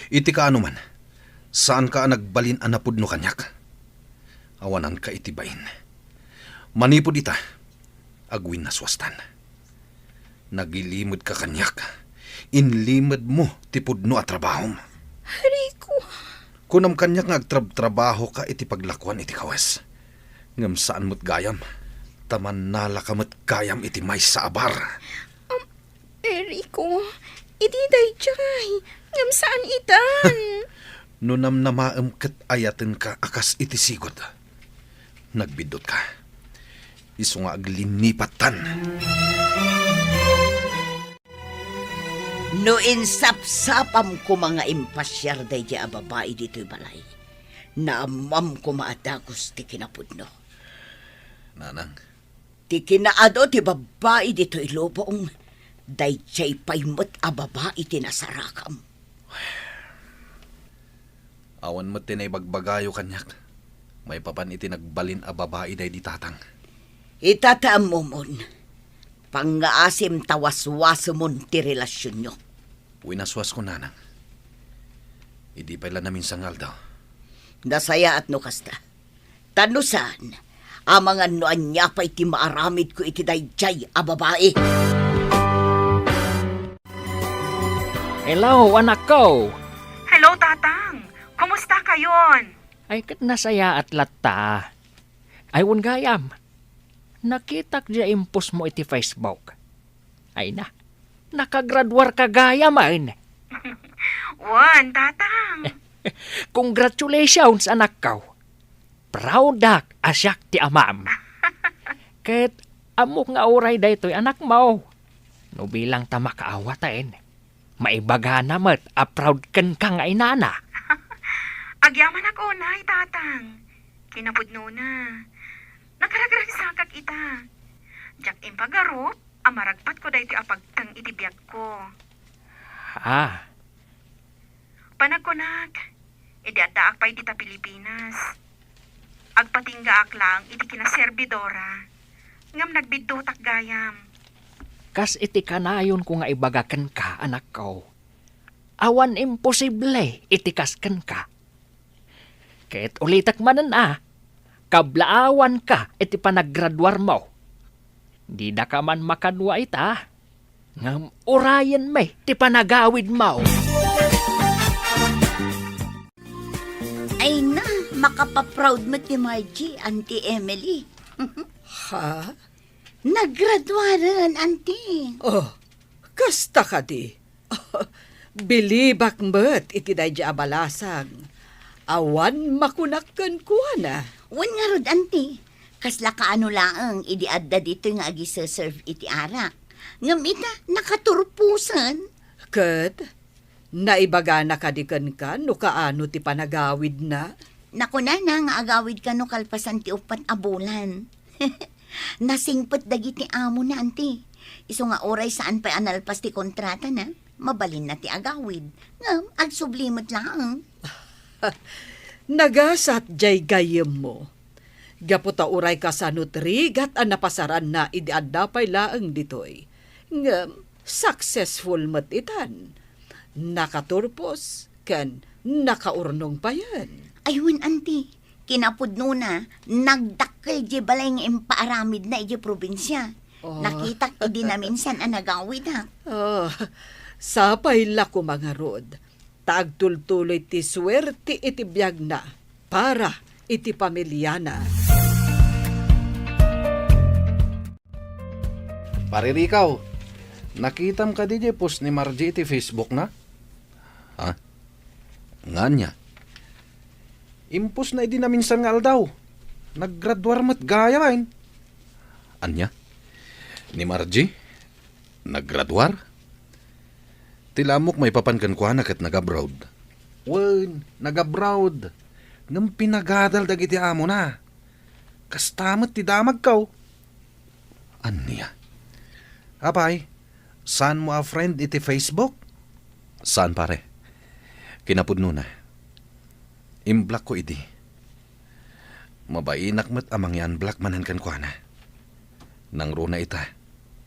Iti kaano man, saanka a nagbalin a napudno kaniak. Awananka iti bain. Manipud ita, agwinnasuastan. Nagilimedka kaniak. Inlimedmo ti pudno a trabahom. Rico. Kunam kaniak nga agtrabtrabahoka iti paglakuan iti kawes. Ngem saan met gayam, ta mannalaka met gayam iti maysa a bar. Um, Rico, idi daydiay, ngem saan itan. No namnamaem ket ayatenka a kas iti sigud. Nagbiddutka. Isu nga aglinnipattan. No insapsapam koma nga impasiar daydiay a babai ditoy balay, naammam koma a dagus ti kinapudno. Nanang. Ti kinaadu ti babbai ditoy lubong, daydiay pay met a babai ti nasarakam. Awan met ti naibagbagayo kaniak maipapan iti nagbalin a babai daydi tatang. Ita ti ammomon, pangngaasim ta waswasemon ti relasionyo. Winaswasko, nanang. Idi pay la naminsan nga aldaw. Nasayaat no kasta. Ta no saan, amangan no ania pay ti maaramidko iti daydiay a babai. Hello, anakko! Hello, Tatang! Kumusta kayon? Ay, ket nasayaat latta. Ay, wen gayam, nakitak diay impostmo iti Facebook. Ay na, nakagraduarka gayam, ay. Wen, Tatang. Congratulations, anakko. Proudak a siak ti amam. Ket ammok nga uray daytoy anakmo. No bilang ta makaawaten, maibagana met a proud kenka nga inana. Agyamanak unay, Tatang. Kinapudnona, nakaragragsakak ita. Diak impagarup a maragpatko daytoy a pagteng iti biagko. Ha? Panagkunak, idi addaak pay dita Pilipinas, agpatinggaak laeng iti kinaservidora, ngem nagbiddutak gayam. Kas iti kanayonko nga ibaga kenka, anakko, awan imposible iti kas kenka. Ket ulitek manen a, kablaawanka iti panagraduarmo. Didaka man makadua ita, ngem urayenmi ti panagawidmo. Ay na, makapaproud met ni Margie, Auntie Emily. Ha? Naggraduaren, Auntie. Oh, kasta kadi? Bilibak met iti daydi a balasang. Awan makunak kenkuana. Wen ngarud, Auntie, kasla kaano laeng idi adda ditoy nga agiseserve iti arak. Ngem ita, nakaturposen. Ket, naibagana kadi kenka no kaano ti panagawidna? Nakunana nga agawid kano kalpasan ti uppat a bulan. Nasingpet dagiti amona, Auntie. Isu nga uray saan pay a nalpas ti kontratana, mabalinna ti agawid. Ngem, agsubli met laeng. Nagasat jay gayyemmo. Gapu ta uray kasano ti rigat a napasaranna idi adda pay laeng ditoy. Ngem, successful met itan. Nakaturpos ken nakaurnong payen. Ay wen, Auntie, kinapudnona, nagdakkel diay balay nga impaaramidna idiay probinsia. Oh. Nakitak idi naminsan a nagawid, ha? Oh, sapay la koma ngarud, ta agtultuloy ti suerte iti biagna para iti pamiliana. Pare Rico, nakitam kadi diay post ni Margie iti Facebook na? Ha? Nga ania? Impostna idi naminsan nga aldaw. Naggraduar met gayamen. Ania? Ni Margie? Naggraduar? Ti lamok maipapan kenkuana ket nag-abroad. Wen, nag-abroad. Ngem pinagadal dagiti amona. Kasta met ti damagko. Ania? Apay, saanmo a friend iti Facebook? Saan, pare. Kinapudnona, imblockko idi. Mabainak met a mangi-unblock manen kenkuana. Nangruna ita,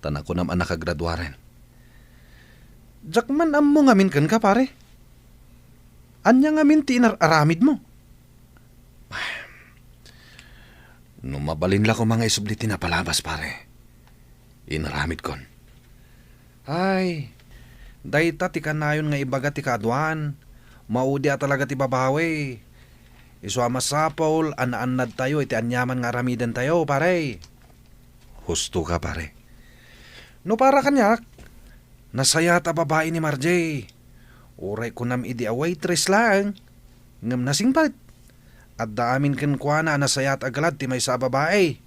ta nakunam a nakagraduaren. Diak man ammo ngamin kenka, pare. Ania ngamin ti inar-aramidmo? No mabalin la koma nga isubli ti napalabas, pare, inaramidkon. Ay, dayta ti kanayon nga ibaga ti kaaduan. Maudi a talaga ti babawi. Isu a masapul a naannadtayo iti aniaman nga aramidentayo, pare. Husto ka, pare. No para kaniak, nasayaat a babai ni Margie. Uray kunam idi a waitress laeng, ngem nasingpet. Adda amin kenkuana a nasayaat a galad ti maysa a babai.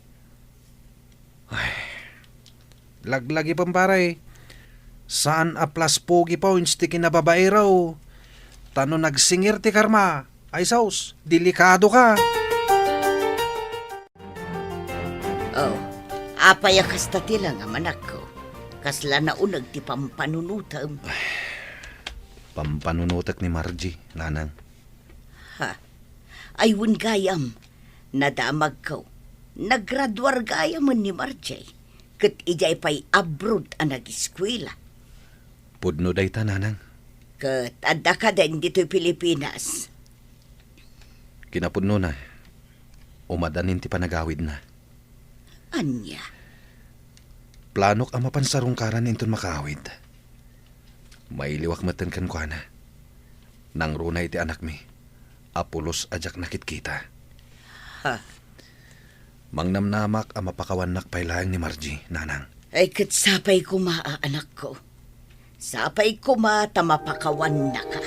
Ay, laglagipem, pare. Saan a plus pogi points ti kinababairo. Ta no nagsingir ti karma, ay sus, delikado ka. Oh, apay a kasta ti langam, anakko? Kasla nauneg ti pampanunotem. Pampanunotek ni Margie, nanang. Ha? Ay wen gayam, nadamagko. Naggraduar gayamen ni Margie, ket idiay pay abroad a nagiskuela. Pudno dayta, nanang. Ket adda kaden ditoy Pilipinas. Kinapudnona, umadanin ti panagawidna. Ania? Planok a mapan sarungkaran inton makaawid. Mailiwak metten kenkuana. Nangruna iti anakmi a pulos a diak nakitkita. Ha? Mangnamnamak a mapakawannak pay laeng ni Margie, nanang. Ay, ket sapay koma a anakko. Sapay koma ta mapakawannaka.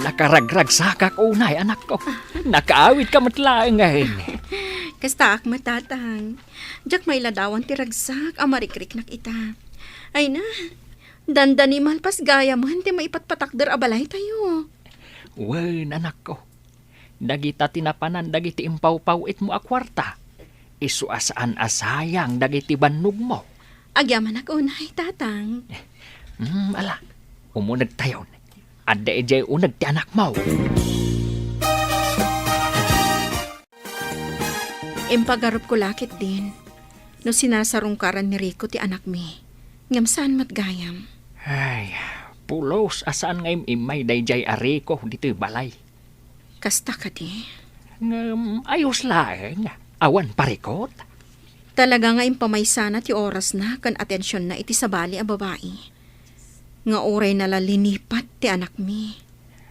Nakaragragsakak unay, anakko. Nakaawidka met laengen. Kastaak met, tatang. Diak mailadawan ti ragsak a marikriknak ita. Ay na, dandani malpas gayamen ti maipatpatakder a balaytayo. Wen, anakko. Dagita ti napanan dagiti impawpaw-itmo a kuarta. Isu a saan a sayang dagiti bannogmo. Agyamanak unay, tatang. Hmm, ala, umunegtayon. Adda idiay uneg ti anakmo. Impagarupko la ketdin. no sinasarungkaran ni Rico ti anakmi. Ngem saan met gayam. Ay, pulos a saan nga im-immay daydiay a Rico ditoy balay. Kasta kadi? Ngem ayos laeng, awan parikot. Talaga nga impamaysana ti orasna ken atensionna iti sabali a babai. Nga urayna la linipat ti anakmi.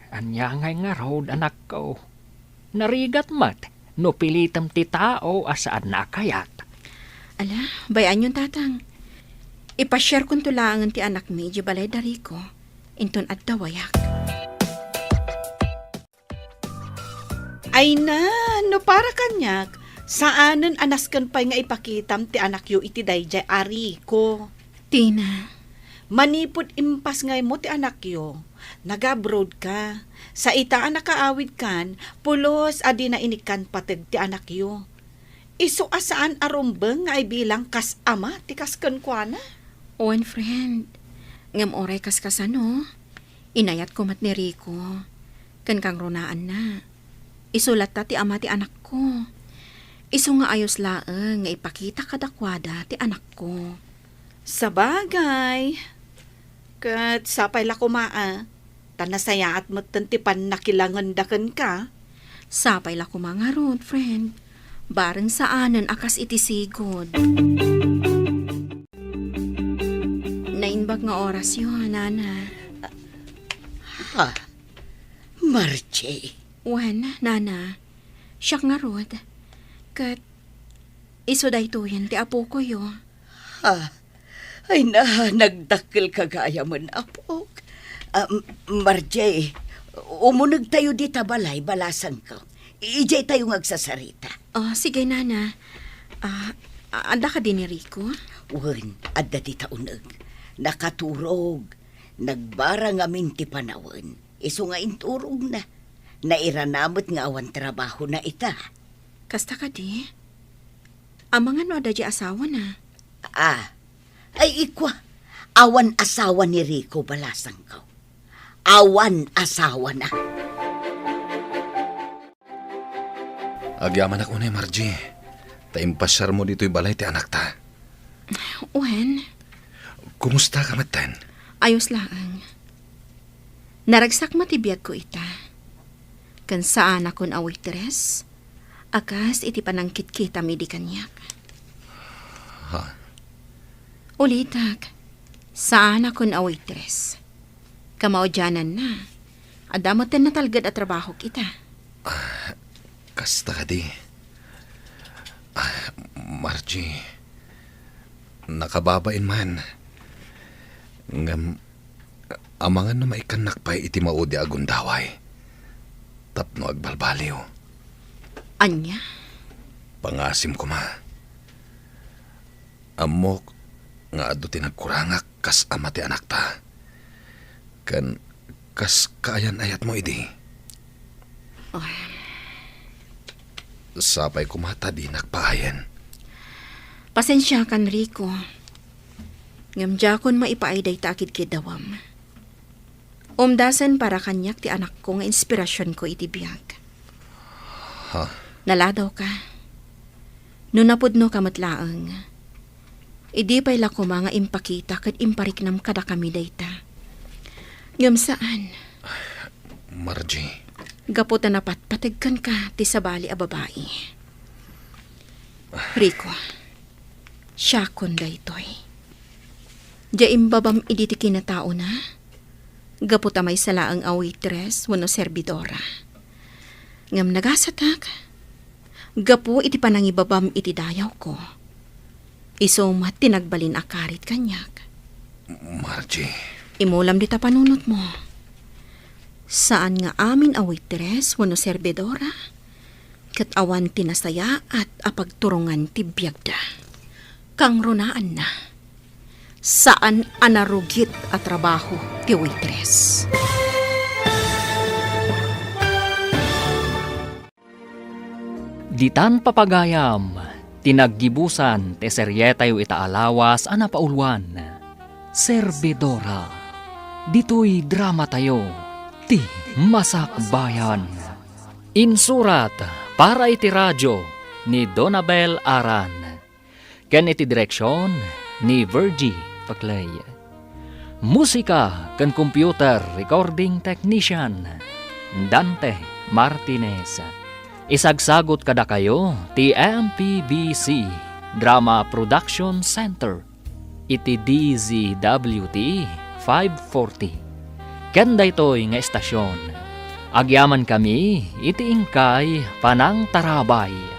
Ania ngay ngarud, anakko? Narigat met no pilitem ti tao a saanna a kayat. Ala, bay-anyon, tatang. Ipasiarkonto laengen ti anakmi idiay balay da Rico. Inton adda wayak. Ay na, no para kaniak, saanen a nasken pay nga ipakitam ti anakyo iti daydiay a Rico. Tina. Manipud impasngaymo ti anakyo, nag-abroad ka. Sa ita a nakaawidkan, pulos a dina inikkan pateg ti anakyo. Isu a saan a rumbeng nga ibilang kas ama ti kas kenkuana. Wen, friend. Ngem uray kaskasano, inayatko met ni Rico. Ken kangrunaanna, isu latta ti ama ti anakko. Isu nga ayos laeng nga ipakita kadakuada ti anakko. Sabagay, ket sapay la koma a, ta nasayaat metten ti pannakilangenda kenka. Sapay la koma ngarud, friend. Bareng saanen a kas iti sigud. Naimbag nga orasyo, nana. Ha? Margie? Wen, nana. Siak ngarud. Ket isu daytoyen ti apokoyo. Ha? Ay na, nagdakkel ka gayamen, apok. Ah, M-, Margie, umunegtayo dita balay, balasangko. Idiay tayo nga agsasarita. Oh, sige, nana. Ah, a-, adda kadi ni Rico? Wen, adda dita uneg. Nakaturog. Nagbara ngamin ti panawen. Isu nga inturogna. Nairana met nga awan trabahona ita. Kasta kadi? Amangan no adda di asawana? Ah, ay ikua, awan asawa ni Rico, balasangko. Awan asawana. Agyamanak unay, Margie, ta impasiarmo ditoy balay ti anakta. Wen. Kumusta ka metten? Ayos laeng. Naragsak met ti biagko ita. Ken saanakon a waitress, a kas iti panangkitkitam idi kaniak. Ha? Ulitek, saanakon a waitress. Kamaudiananna, adda metten natalged a trabahok ita. Ah, kasta kadi. Ah, Margie, nakababain man. Ngem, amangan no maikkannak pay iti maudi a gundaway tapno agbalbaliw. Ania? Pangasim koma. Ammok nga adu ti nagkurangak kas ama ti anakta. Ken kas kaayan-ayatmo idi. Oh. Sapay koma ta dinak paayen. Pasensiakan, Rico. Ngem diakon maipaay dayta a kidkiddawem. Umdasen para kaniak ti anakko nga inspirasionko iti biag. Ha? Naladawka. No napudnoka met laeng, idi pay la koma nga impakita ket impariknam kadakami dayta. Ngem saan. Margie. Gapu ta napatpateg kenka ti sabali a babai. Rico, siakon daytoy. Dia imbabam idi ti kinataona, gapu ta maysa laeng a waitress wenno serbidora. Ngem nagasatak, gapu iti panangibabam iti dayawko, isu met ti nagbalin a karit kaniak. Margie. Imulam dita panunotmo. Saan nga amin a waitress wenno serbidora ket awan ti nasayaat a pagturongan ti biagda. Kangrunaanna, saan a narugit a trabaho ti waitress. Ditan papagayam ti naggibusan ti serietayo ita a lawas a napauluan, Serbidora. Ditoy dramatayo, ti Masakbayan. Insurat para iti radio ni Donabel Aran. ken iti direksion ni Virgie Paclay. Musika ken computer recording technician, Dante Martinez. Isagsagut kadakayo ti M P B C Drama Production Center iti D Z W T five forty. Ken daytoy nga estasion, agyamankami iti inkay panangtarabay.